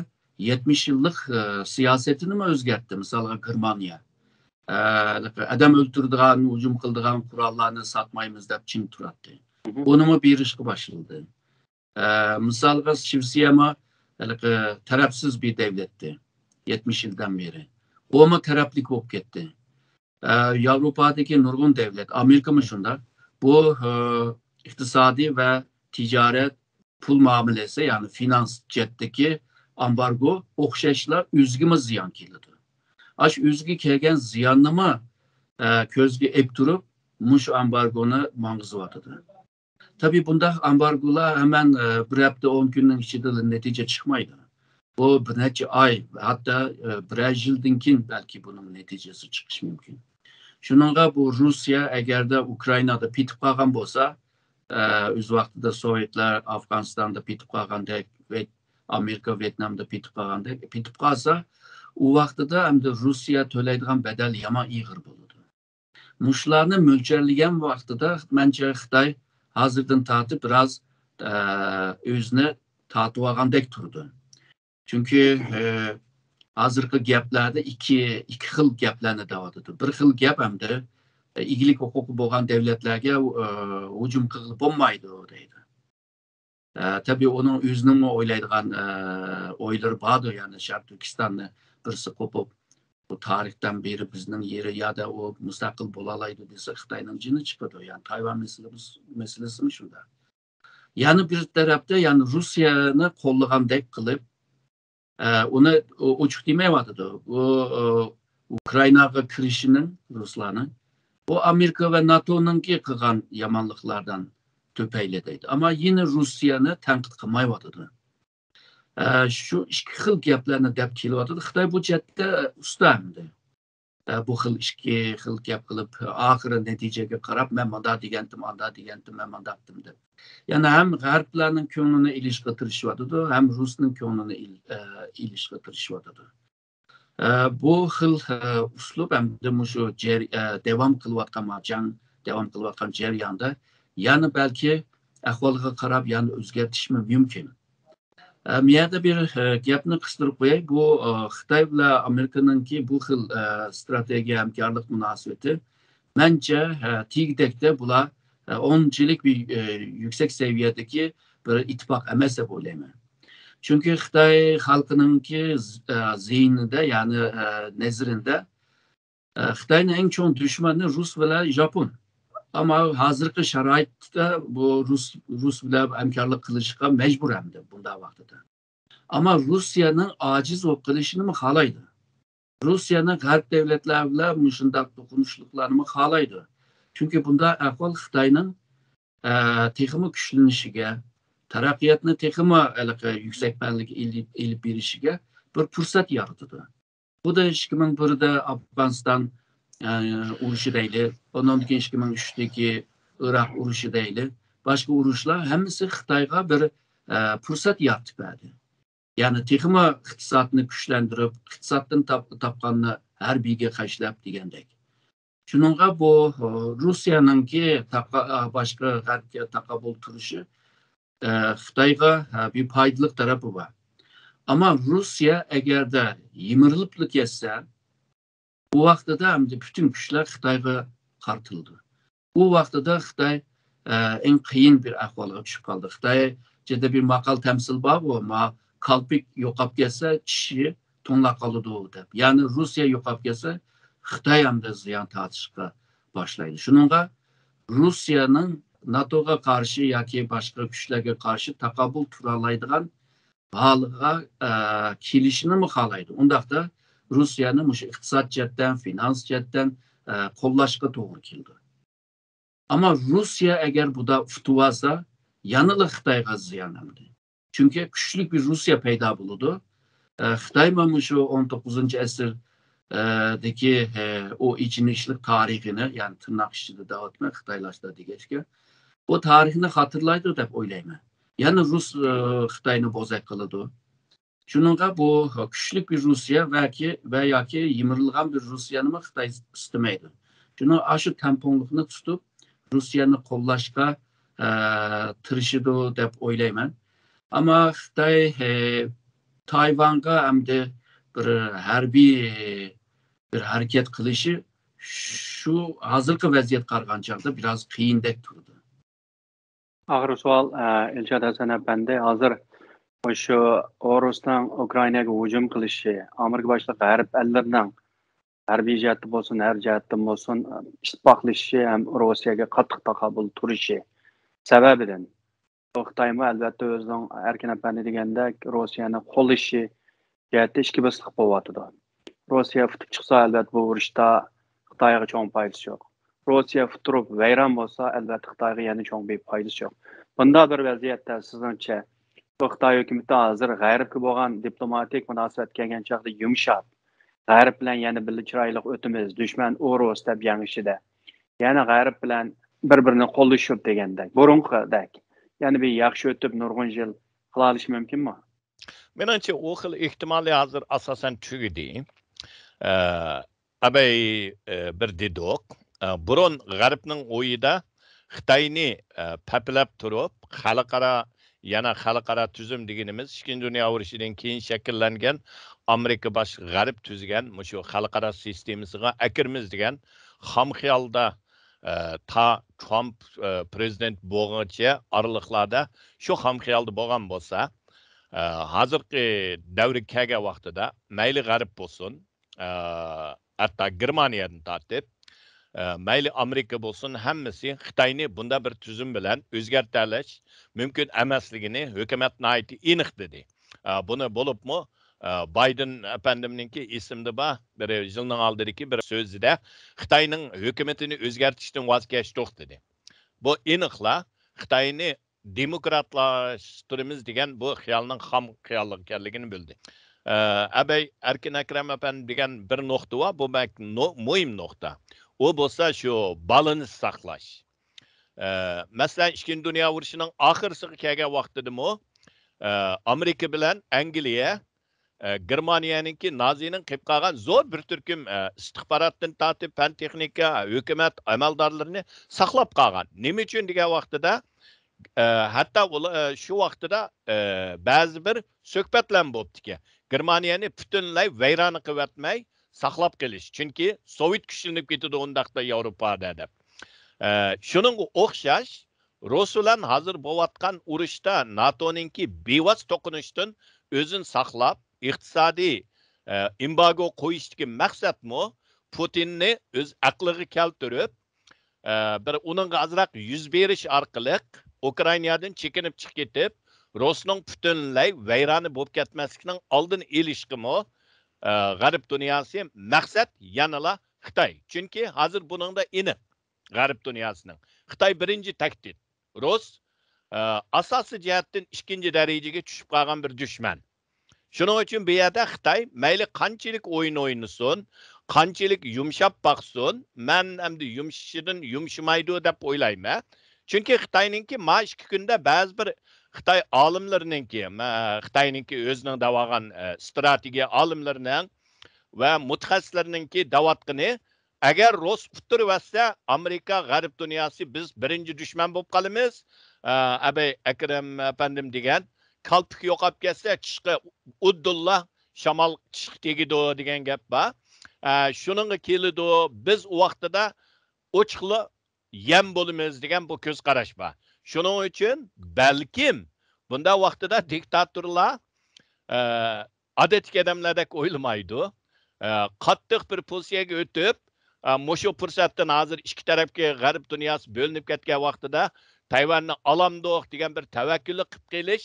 يەتمىش يىللىق، ئە، سىياسىتىنىمۇ ئۆزگەرتتى. مىسالغا، گېرمانىيە، ئە، ئادەم ئۆلتۈرىدىغان، ھۇجۇم قىلىدىغان قوراللارنى ساتمايمىز دەپ چىڭ تۇراتتى. مهم. ئۇنىمۇ بېرىشقا باشلىدى. ئە، مىسالغا، شىۋېتسىيەمۇ ھېلىقى تەرەپسىز بىر دۆلەتتى يەتمىش يىلدىن بېرى. ئۇمۇ تەرەپلىك بولۇپ كەتتى. ئە، ياۋروپادىكى نۇرغۇن دۆلەت، ئامېرىكىمۇ شۇنداق. بۇ، ئە، ئىقتىسادىي ۋە تىجارەت، پۇل مۇئامىلىسى، يەنى فىنانس جەھەتتىكى ئامبارگو ئوخشاشلا ئۆزىگىمۇ زىيان كېلىدۇ. ئاشۇ ئۆزىگە كەلگەن زىياننىمۇ، ئە، كۆزگە ئېلىپ تۇرۇپ، مۇشۇ ئامبارگونى ماڭغۇزۇۋاتىدۇ. تەبىئىي، بۇنداق ئامبارگولار ھەمەن، ئە، بىر ھەپتە، ئون كۈننىڭ ئىچىدىلا نەتىجە چىقمايدۇ. بۇ بىر نەچچە ئاي، ھەتتا، ئە، بىرەر يىلدىن كېيىن بەلكى بۇنىڭ نەتىجىسى چىقىشى مۇمكىن. شۇنىڭغا بۇ روسىيە ئەگەردە ئۇكرائىنادا پېتىپ قالغان بولسا، ئە، ئۆز ۋاقتىدا سوۋېتلار ئافغانىستاندا پېتىپ قالغاندەك، ۋېت-، ئامېرىكا ۋيېتنامدا پېتىپ قالغاندەك، پېتىپ قالسا، ئۇ ۋاقتىدا ئەمدى روسىيە تۆلەيدىغان بەدەل يامان ئېغىر بولىدۇ. مۇشۇلارنى مۆلچەرلىگەن ۋاقتىدا، مەنچە، خىتاي ھازىردىن تارتىپ بىراز، ئە، ئۆزىنى تارتىۋالغاندەك تۇرىدۇ. چۈنكى، ئە، ھازىرقى گەپلەردە ئىككى، ئىككى خىل گەپلەرنى دەۋاتىدۇ. بىر خىل گەپ ئەمدى، ئە، ئىگىلىك ھوقۇقى بولغان دۆلەتلەرگە، ئە، ھۇجۇم قىلغىلى بولمايدۇ دەيدۇ. ئە، تەبىئىي، ئۇنىڭ ئۆزىنىڭمۇ ئويلايدىغان، ئە، ئويلىرى باردۇر. يەنى شەرقىي تۈركىستاننى بىرسى قوپۇپ، بۇ تارىختىن بېرى بىزنىڭ يېرى يا دە ئۇ مۇستەقىل بولالايدۇ دېسە، خىتاينىڭ جېنى چىقىدۇ. يەنى تايۋان مەسىلىمىز-، مەسىلىسىمۇ شۇنداق. يەنە بىر تەرەپتە، يەنى روسىيەنى قوللىغاندەك قىلىپ، ئە، ئۇنى ئو-، ئوچۇق دېمەيۋاتىدۇ. ئۇ، ئۇ، ئۇكرائىناغا كىرىشىنىڭ، رۇسلارنىڭ، بۇ ئامېرىكا ۋە ناتونىڭكى قىلغان يامانلىقلاردىن تۈپەيلى دەيدۇ. ئەمما يەنە روسىيەنى تەنقىد قىلمايۋاتىدۇ. ئە، شۇ ئىككى خىل گەپلەرنى دەپ كېلىۋاتىدۇ. خىتاي بۇ جەھەتتە ئۇستا ئەمدى. ئە، بۇ خىل ئىككى خىل گەپ قىلىپ، ئاخىرى نەتىجىگە قاراپ، مەن مۇنداق دېگەنتىم، ئانداق دېگەنتىم، مەن مۇنداقتىم دەپ. يەنى ھەم غەربلەرنىڭ كۆڭلىنى ئېلىشقا تىرىشىۋاتىدۇ، ھەم رۇسنىڭ كۆڭلىنى ئېل-، ئە، ئېلىشقا تىرىشىۋاتىدۇ. ئە، بۇ خىل، ئە، ئۇسلۇب ئەمدى مۇشۇ جەر-، ئە، داۋام قىلىۋاتقان، ما جەڭ داۋام قىلىۋاتقان جەرياندا يەنە بەلكى ئەھۋالغا قاراپ يەنە ئۆزگەرتىشمۇ مۇمكىن. ئە، مۇ يەردە بىر، ئە، گەپنى قىستۇرۇپ قوياي. بۇ، ئە، خىتاي بىلەن ئامېرىكىنىڭكى بۇ خىل، ئە، ئىستراتېگىيە ھەمكارلىق مۇناسىۋىتى، مەنچە، ئە، تېگىدەكتە بۇلار، ئە، ئۇنچىلىك بىر، ئە، يۈكسەك سەۋىيەدىكى بىر ئىتتىپاق ئەمەس دەپ ئويلايمەن. چۈنكى خىتاي خەلقىنىڭكى ز-، ئە، زېھنىدە، يەنى، ئە، نەزىرىدە، ئە، خىتاينىڭ ئەڭ چوڭ دۈشمىنى رۇس بىلەن ياپون. ئەمما ھازىرقى شارائىتتا بۇ رۇس، رۇس بىلەن ھەمكارلىق قىلىشقا مەجبۇر ئەمدى بۇنداق ۋاقتىدا. ئەمما رۇسىيەنىڭ ئاجىز بولۇپ قېلىشىنىمۇ خالايدۇ. رۇسىيەنىڭ غەرب دۆلەتلەر بىلەن مۇشۇنداق توقۇنۇشلۇقلارنىمۇ خالايدۇ. چۈنكى بۇنداق ئەھۋال خىتاينىڭ، ئە، تېخىمۇ كۈچلىنىشىگە، تەرەققىياتنى تېخىمۇ ھېلىقى يۈكسەك پەللىگە ئېلىپ، ئېلىپ بېرىشىگە بىر پۇرسەت يارىتىدۇ. بۇ دا ئىككى مىڭ بىردە ئافغانىستان، ئە، ئۇرۇشى دەيلى، ئۇنىڭدىن كېيىن ئىككى مىڭ ئۈچتىكى ئىراق ئۇرۇشى دەيلى، باشقا ئۇرۇشلار ھەممىسى خىتايغا بىر، ئە، پۇرسەت يارىتىپ بەردى. يەنى تېخىمۇ ئىقتىسادنى كۈچلەندۈرۈپ، ئىقتىسادتىن تاپ-، تاپقاننى ھەربىيگە خەجلەپ دېگەندەك. شۇنىڭغا بۇ، ئۇ، رۇسىيەنىڭكى تاقا-، ئا، باشقا غەربكە تاقابىل تۇرۇشى، ئە، خىتايغا، ئە، بىر پايدىلىق تەرىپى بار. ئەمما رۇسىيە ئەگەردە يىمىرىلىپلا كەتسە، بۇ ۋاقتىدا ئەمدى پۈتۈن كۈچلەر خىتايغا قارىتىلىدۇ. بۇ ۋاقتىدا خىتاي، ئە، ئەڭ قىيىن بىر ئەھۋالغا چۈشۈپ قالدى. خىتاي جىددىي بىر ماقال تەمسىل بار، بۇ ما-، كالپىك يوقاپ كەتسە، چىشى توڭلاپ قالىدۇ دەپ. يەنى رۇسىيە يوقاپ كەتسە، خىتاي ئەمدى زىيان تارتىشقا باشلايدۇ. شۇنىڭغا رۇسىيەنىڭ ناتوغا قارشى ياكى باشقا كۈچلەرگە قارشى تاقابىل تۇرالايدىغان ھالغا، ئە، كېلىشىنىمۇ خالايدۇ. ئۇنداقتا رۇسىيەنى مۇشۇ ئىقتىساد جەھەتتىن، فىنانس جەھەتتىن، ئە، قوللاشقا توغرا كېلىدۇ. ئەمما رۇسىيە ئەگەر بۇدا ئۇتۇۋالسا، يەنىلا خىتايغا زىيان ئەمدى. چۈنكى كۈچلۈك بىر رۇسىيە پەيدا بولىدۇ. ئە، خىتايمۇ مۇشۇ ئون توققۇزىنچى ئەسىر، ئە، دىكى، ئە، ئۇ ئېچىنىشلىق تارىخىنى، يەنى تىرناق ئىچىدە دەۋاتىمەن، خىتايلاشتا دېگەچكە، بۇ تارىخنى خاتىرىلايدۇ دەپ ئويلايمەن. يەنە رۇس، ئە، خىتاينى بوزەك قىلىدۇ. شۇنىڭغا بۇ كۈچلۈك بىر رۇسىيە ۋە كى-، ۋە ياكى يىمىرىلغان بىر رۇسىيەنىمۇ خىتاي ئىستىمەيدۇ. شۇنىڭ ئاشۇ تەڭپۇڭلۇقنى تۇتۇپ، رۇسىيەنى قوللاشقا، ئە، تىرىشىدۇ دەپ ئويلايمەن. ئەمما خىتاي، ئە، تايۋانغا ئەمدى بىر ھەربىي بىر ھەرىكەت قىلىشى شۇ ھازىرقى ۋەزىيەتكە قارىغان چاغدا بىراز قىيىندەك تۇرىدۇ. ئاخىرقى سوئال، ئە، ئىلشات ھەسەن ئەپەندى، ھازىر مۇشۇ ئورۇسنىڭ ئۇكرائىناگە ھۇجۇم قىلىشى، ئامېرىكا باشلىق غەرب ئەللىرىنىڭ ھەربىي جەھەتتە بولسۇن، ھەر جەھەتتىن بولسۇن، ئىتتىپاقلىشىشى ھەم روسىيەگە قاتتىق تاقابىل تۇرۇشى سەۋەبىدىن، بۇ خىتايمۇ ئەلۋەتتە ئۆزىنىڭ ئەركىن ئەپەندى دېگەندەك روسىيەنى قوللىشى جەھەتتە ئىككى بېسىقلىق بولۇۋاتىدۇ. روسىيە ئۇتۇپ چىقسا، ئەلۋەتتە بۇ ئۇرۇشتا خىتايغا چوڭ پايدىسى يوق. روسىيە ئۇتتۇرۇپ ۋەيران بولسا، ئەلۋەتتە خىتايغا يەنە چوڭ بىر پايدىسى يوق. بۇنداق بىر ۋەزىيەتتە سىزنىڭچە، بۇ خىتاي ھۆكۈمىتى ھازىر غەربكە بولغان دىپلوماتىك مۇناسىۋەت كەلگەن چاغدا يۇمشاپ، غەرب بىلەن يەنە بىللە چىرايلىق ئۆتىمىز، دۈشمەن ئۇ رۇس دەپ يەڭ ئىچىدە، يەنە غەرب بىلەن بىر-بىرىنى قوللىشىپ دېگەندەك، بۇرۇنقىدەك يەنە بىر ياخشى ئۆتۈپ نۇرغۇن يىل قىلالىشى مۇمكىنمۇ؟ مېنىڭچە، ئۇ خىل ئېھتىمالى ھازىر ئاساسەن تۈگىدى. ئە، ئەبەي، ئە، بىر دېدۇق. ئە، بۇرۇن غەربنىڭ ئويىدا خىتاينى، ئە، پەپىلەپ تۇرۇپ، خەلقئارا، يەنە خەلقئارا تۈزۈم دېگىنىمىز ئىككىنچى دۇنيا ئۇرۇشىدىن كېيىن شەكىللەنگەن ئامېرىكا باش غەرب تۈزگەن مۇشۇ خەلقئارا سىستېمىسىغا ئەكىرىمىز دېگەن خام خىيالدا، ئە، تا ترامپ، ئە، پرېزىدېنت بولغۇچە ئارىلىقلاردا شۇ خام خىيالدا بولغان بولسا، ئە، ھازىرقى دەۋرگە كەلگەن ۋاقتىدا مەيلى غەرب بولسۇن، ئە، ھەتتا گېرمانىيەدىن تارتىپ، ئە، مەيلى ئامېرىكا بولسۇن، ھەممىسى خىتاينى بۇنداق بىر تۈزۈم بىلەن ئۆزگەرتەلەش مۇمكىن ئەمەسلىكىنى ھۆكۈمەت ناھايىتى ئېنىق دېدى. ئە، بۇنى بولۇپمۇ، ئە، بايدېن ئەپەندىمنىڭكى ئېسىمدە بار، بىر يىلنىڭ ئالدىدىكى بىر سۆزىدە، خىتاينىڭ ھۆكۈمىتىنى ئۆزگەرتىشتىن ۋاز كەچتۇق دېدى. بۇ ئېنىقلا خىتاينى دېموكراتلاشتۇرىمىز دېگەن بۇ خىيالنىڭ خام خىيال ئىكەنلىكىنى بىلدى. ئە، ئەبەي ئەركىن ئەكرەم ئەپەندى دېگەن بىر نۇقتا بار، بۇ بەك نۇ-، مۇھىم نۇقتا. ئۇ بولسا شۇ بالانس ساقلاش. ئە، مەسىلەن، ئىككىنچى دۇنيا ئۇرۇشىنىڭ ئاخىرسىغا كەلگەن ۋاقتىدىمۇ، ئە، ئامېرىكا بىلەن ئەنگلىيە، ئە، گېرمانىيەنىڭكى نازىنىڭ قېلىپ قالغان زور بىر تۈركۈم، ئە، ئىستىخباراتتىن تارتىپ پەن تېخنىكا، ھۆكۈمەت ئەمەلدارلىرىنى ساقلاپ قالغان. نېمە ئۈچۈن دېگەن ۋاقتىدا، ئە، ھەتتا ئۇلا-، ئە، شۇ ۋاقتىدا، ئە، بەزى بىر سۆھبەتلەرمۇ بوپتىكەن. گېرمانىيەنى پۈتۈنلەي ۋەيرانە قىلىۋەتمەي ساقلاپ قېلىش. چۈنكى سوۋېت كۈچلىنىپ كېتىدۇ ئۇنداقتا ياۋروپادا دەپ. ئە، شۇنىڭغا ئوخشاش، رۇس بىلەن ھازىر بولۇۋاتقان ئۇرۇشتا ناتونىڭكى بىۋاسىتە توقۇنۇشتىن ئۆزىنى ساقلاپ، ئىقتىسادىي، ئە، ئېمبارگو قويۇشتىكى مەقسەتمۇ پۇتىننى ئۆز ئەقلىگە كەلتۈرۈپ، ئە، بىر ئۇنىڭغا ئازراق يۈز بېرىش ئارقىلىق ئۇكرائىنادىن چېكىنىپ چىقىپ كېتىپ، رۇسنىڭ پۈتۈنلەي ۋەيرانە بولۇپ كەتمەسلىكىنىڭ ئالدىنى ئېلىشقىمۇ، ئە، غەرب دۇنياسى مەقسەت يەنىلا خىتاي. چۈنكى ھازىر بۇنىڭدا ئېنىق غەرب دۇنياسىنىڭ. خىتاي بىرىنچى تەھدىت. رۇس، ئە، ئاساسىي جەھەتتىن ئىككىنچى دەرىجىگە چۈشۈپ قالغان بىر دۈشمەن. شۇنىڭ ئۈچۈن بۇ يەردە خىتاي مەيلى قانچىلىك ئويۇن ئوينىسۇن، قانچىلىك يۇمشاپ باقسۇن، مەن ئەمدى يۇمشىشىدىن يۇمشىمايدۇ دەپ ئويلايمەن. چۈنكى خىتاينىڭكى ما ئىككى كۈندە بەزى بىر خىتاي ئالىملىرىنىڭكى، مە-، خىتاينىڭكى ئۆزىنىڭ دەۋالغان، ئە، ئىستراتېگىيە ئالىملىرىنىڭ ۋە مۇتەخەسسىسلىرىنىڭكى دەۋاتقىنى، ئەگەر رۇس ئۇتتۇرۇۋەتسە، ئامېرىكا، غەرب دۇنياسى بىز بىرىنچى دۈشمەن بولۇپ قالىمىز. ئە، ئەبەي ئەكرەم ئەپەندىم دېگەن، كالپۇك يوقاپ كەتسە، چىشقا ئۇدۇللا شامال چىشقا تېگىدۇ دېگەن گەپ بار. ئە، شۇنىڭغا كېلىدۇ، بىز ئۇ ۋاقتىدا ئوچۇقلا يەم بولىمىز دېگەن بۇ كۆز قاراش بار. شۇنىڭ ئۈچۈن بەلكىم بۇنداق ۋاقتىدا دىكتاتورلار، ئە، ئادەتتىكى ئادەملەردەك ئويلىمايدۇ. ئە، قاتتىق بىر پوزىتسىيەگە ئۆتۈپ، ئە، مۇشۇ پۇرسەتتىن ھازىر ئىككى تەرەپكە غەرب دۇنياسى بۆلۈنۈپ كەتكەن ۋاقتىدا تەيۋەننى ئالامدۇق دېگەن بىر تەۋەككۈللۈك قىلىپ قېلىش،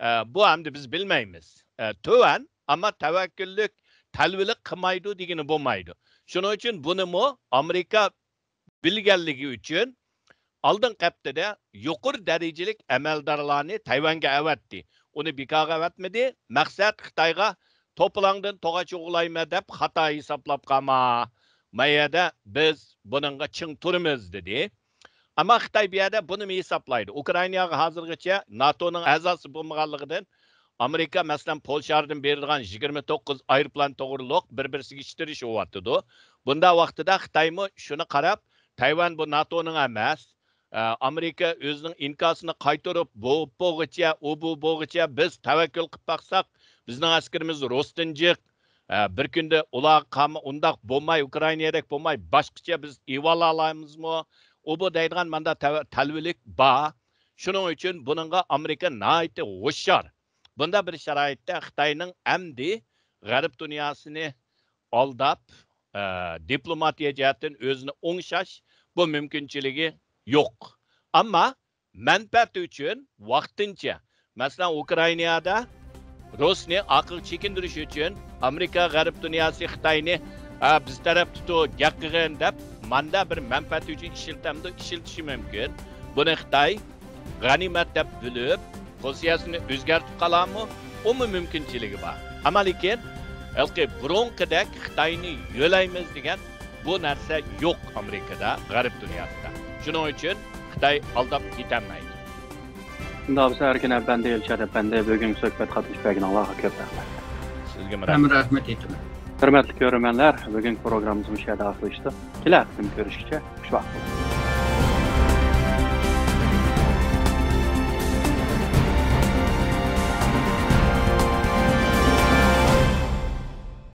ئە، بۇ ئەمدى بىز بىلمەيمىز. ئە، تۆۋەن، ئەمما تەۋەككۈللۈك، تەلۋىلىك قىلمايدۇ دېگىنى بولمايدۇ. شۇنىڭ ئۈچۈن بۇنىمۇ ئامېرىكا بىلگەنلىكى ئۈچۈن ئالدىنقى ھەپتىدە يۇقىرى دەرىجىلىك ئەمەلدارلارنى تەيۋەنگە ئەۋەتتى. ئۇنى بىكارغا ئەۋەتمىدى. مەقسەت خىتايغا توپىلاڭدىن توغاچ ئوغلايمەن دەپ خاتا ھېسابلاپ قالما. ما يەردە بىز بۇنىڭغا چىڭ تۇرىمىز دېدى. ئەمما خىتاي بۇ يەردە بۇنىمۇ ھېسابلايدۇ. ئۇكرائىناغا ھازىرغىچە ناتونىڭ ئەزاسى بولمىغانلىقىدىن ئامېرىكا، مەسىلەن، پولشادىن بېرىدىغان يىگىرمە توققۇز ئايروپىلان توغرۇلۇق بىر-بىرسىگە ئىتتىرىش بولۇۋاتىدۇ. بۇنداق ۋاقتىدا خىتايمۇ شۇنى قاراپ، تەيۋەن بۇ ناتونىڭ ئەمەس، ئە، ئامېرىكا ئۆزىنىڭ ئىنكاسىنى قايتۇرۇپ، بۇ بولغۇچە، ئۇ بۇ بولغۇچە بىز تەۋەككۈل قىلىپ باقساق، بىزنىڭ ئەسكىرىمىز رۇستىن جىق، ئە، بىر كۈندە ئۇلارغا قالما-، ئۇنداق بولماي، ئۇكرائىنادەك بولماي، باشقىچە بىز ئېۋالالايمىزمۇ؟ ئۇ بۇ دەيدىغان ماندا تەۋە-، تەلۋىلىك بار. شۇنىڭ ئۈچۈن بۇنىڭغا ئامېرىكا ناھايىتى ھوشيار. بۇنداق بىر شارائىتتا خىتاينىڭ ئەمدى غەرب دۇنياسىنى ئالداپ، ئە، دىپلوماتىيە جەھەتتىن ئۆزىنى ئوڭشاش بۇ مۇمكىنچىلىكى يوق. ئەمما مەنپەئەتى ئۈچۈن ۋاقتىنچە، مەسىلەن، ئۇكرائىنادا رۇسنى ئارقىغا چېكىندۈرۈش ئۈچۈن ئامېرىكا، غەرب دۇنياسى خىتاينى، ئە، بىز تەرەپتە تۇر، گەپ قىلغىن دەپ، ماندا بىر مەنپەئەتى ئۈچۈن ئىشلىتەمدۇ؟ ئىشلىتىشى مۇمكىن. بۇنى خىتاي غەنىيمەت دەپ بىلىپ، پوزىتسىيەسىنى ئۆزگەرتىپ قالارمۇ؟ ئۇمۇ مۇمكىنچىلىكى بار. ئەمما لېكىن، ھېلىقى بۇرۇنقىدەك خىتاينى يۆلەيمىز دېگەن بۇ نەرسە يوق ئامېرىكىدا، غەرب دۇنياسىدا. شۇنىڭ ئۈچۈن خىتاي ئالداپ كېتەلمەيدۇ. شۇنداق بولسا، ئەركىن ئەپەندى، ئىلشات ئەپەندى، بۈگۈنكى سۆھبەتكە قاتنىشىپ بەرگىنىڭلارغا كۆپ رەھمەت. سىزگىمۇ رەھمەت. ھەممە رەھمەت ئېيتىمەن. ھۆرمەتلىك كۆرۈرمەنلەر، بۈگۈنكى پروگراممىمىز مۇشۇ يەردە ئاخىرلىشىدۇ. كېلەر قېتىم كۆرۈشكىچە خۇش ۋاقىت بولۇڭ.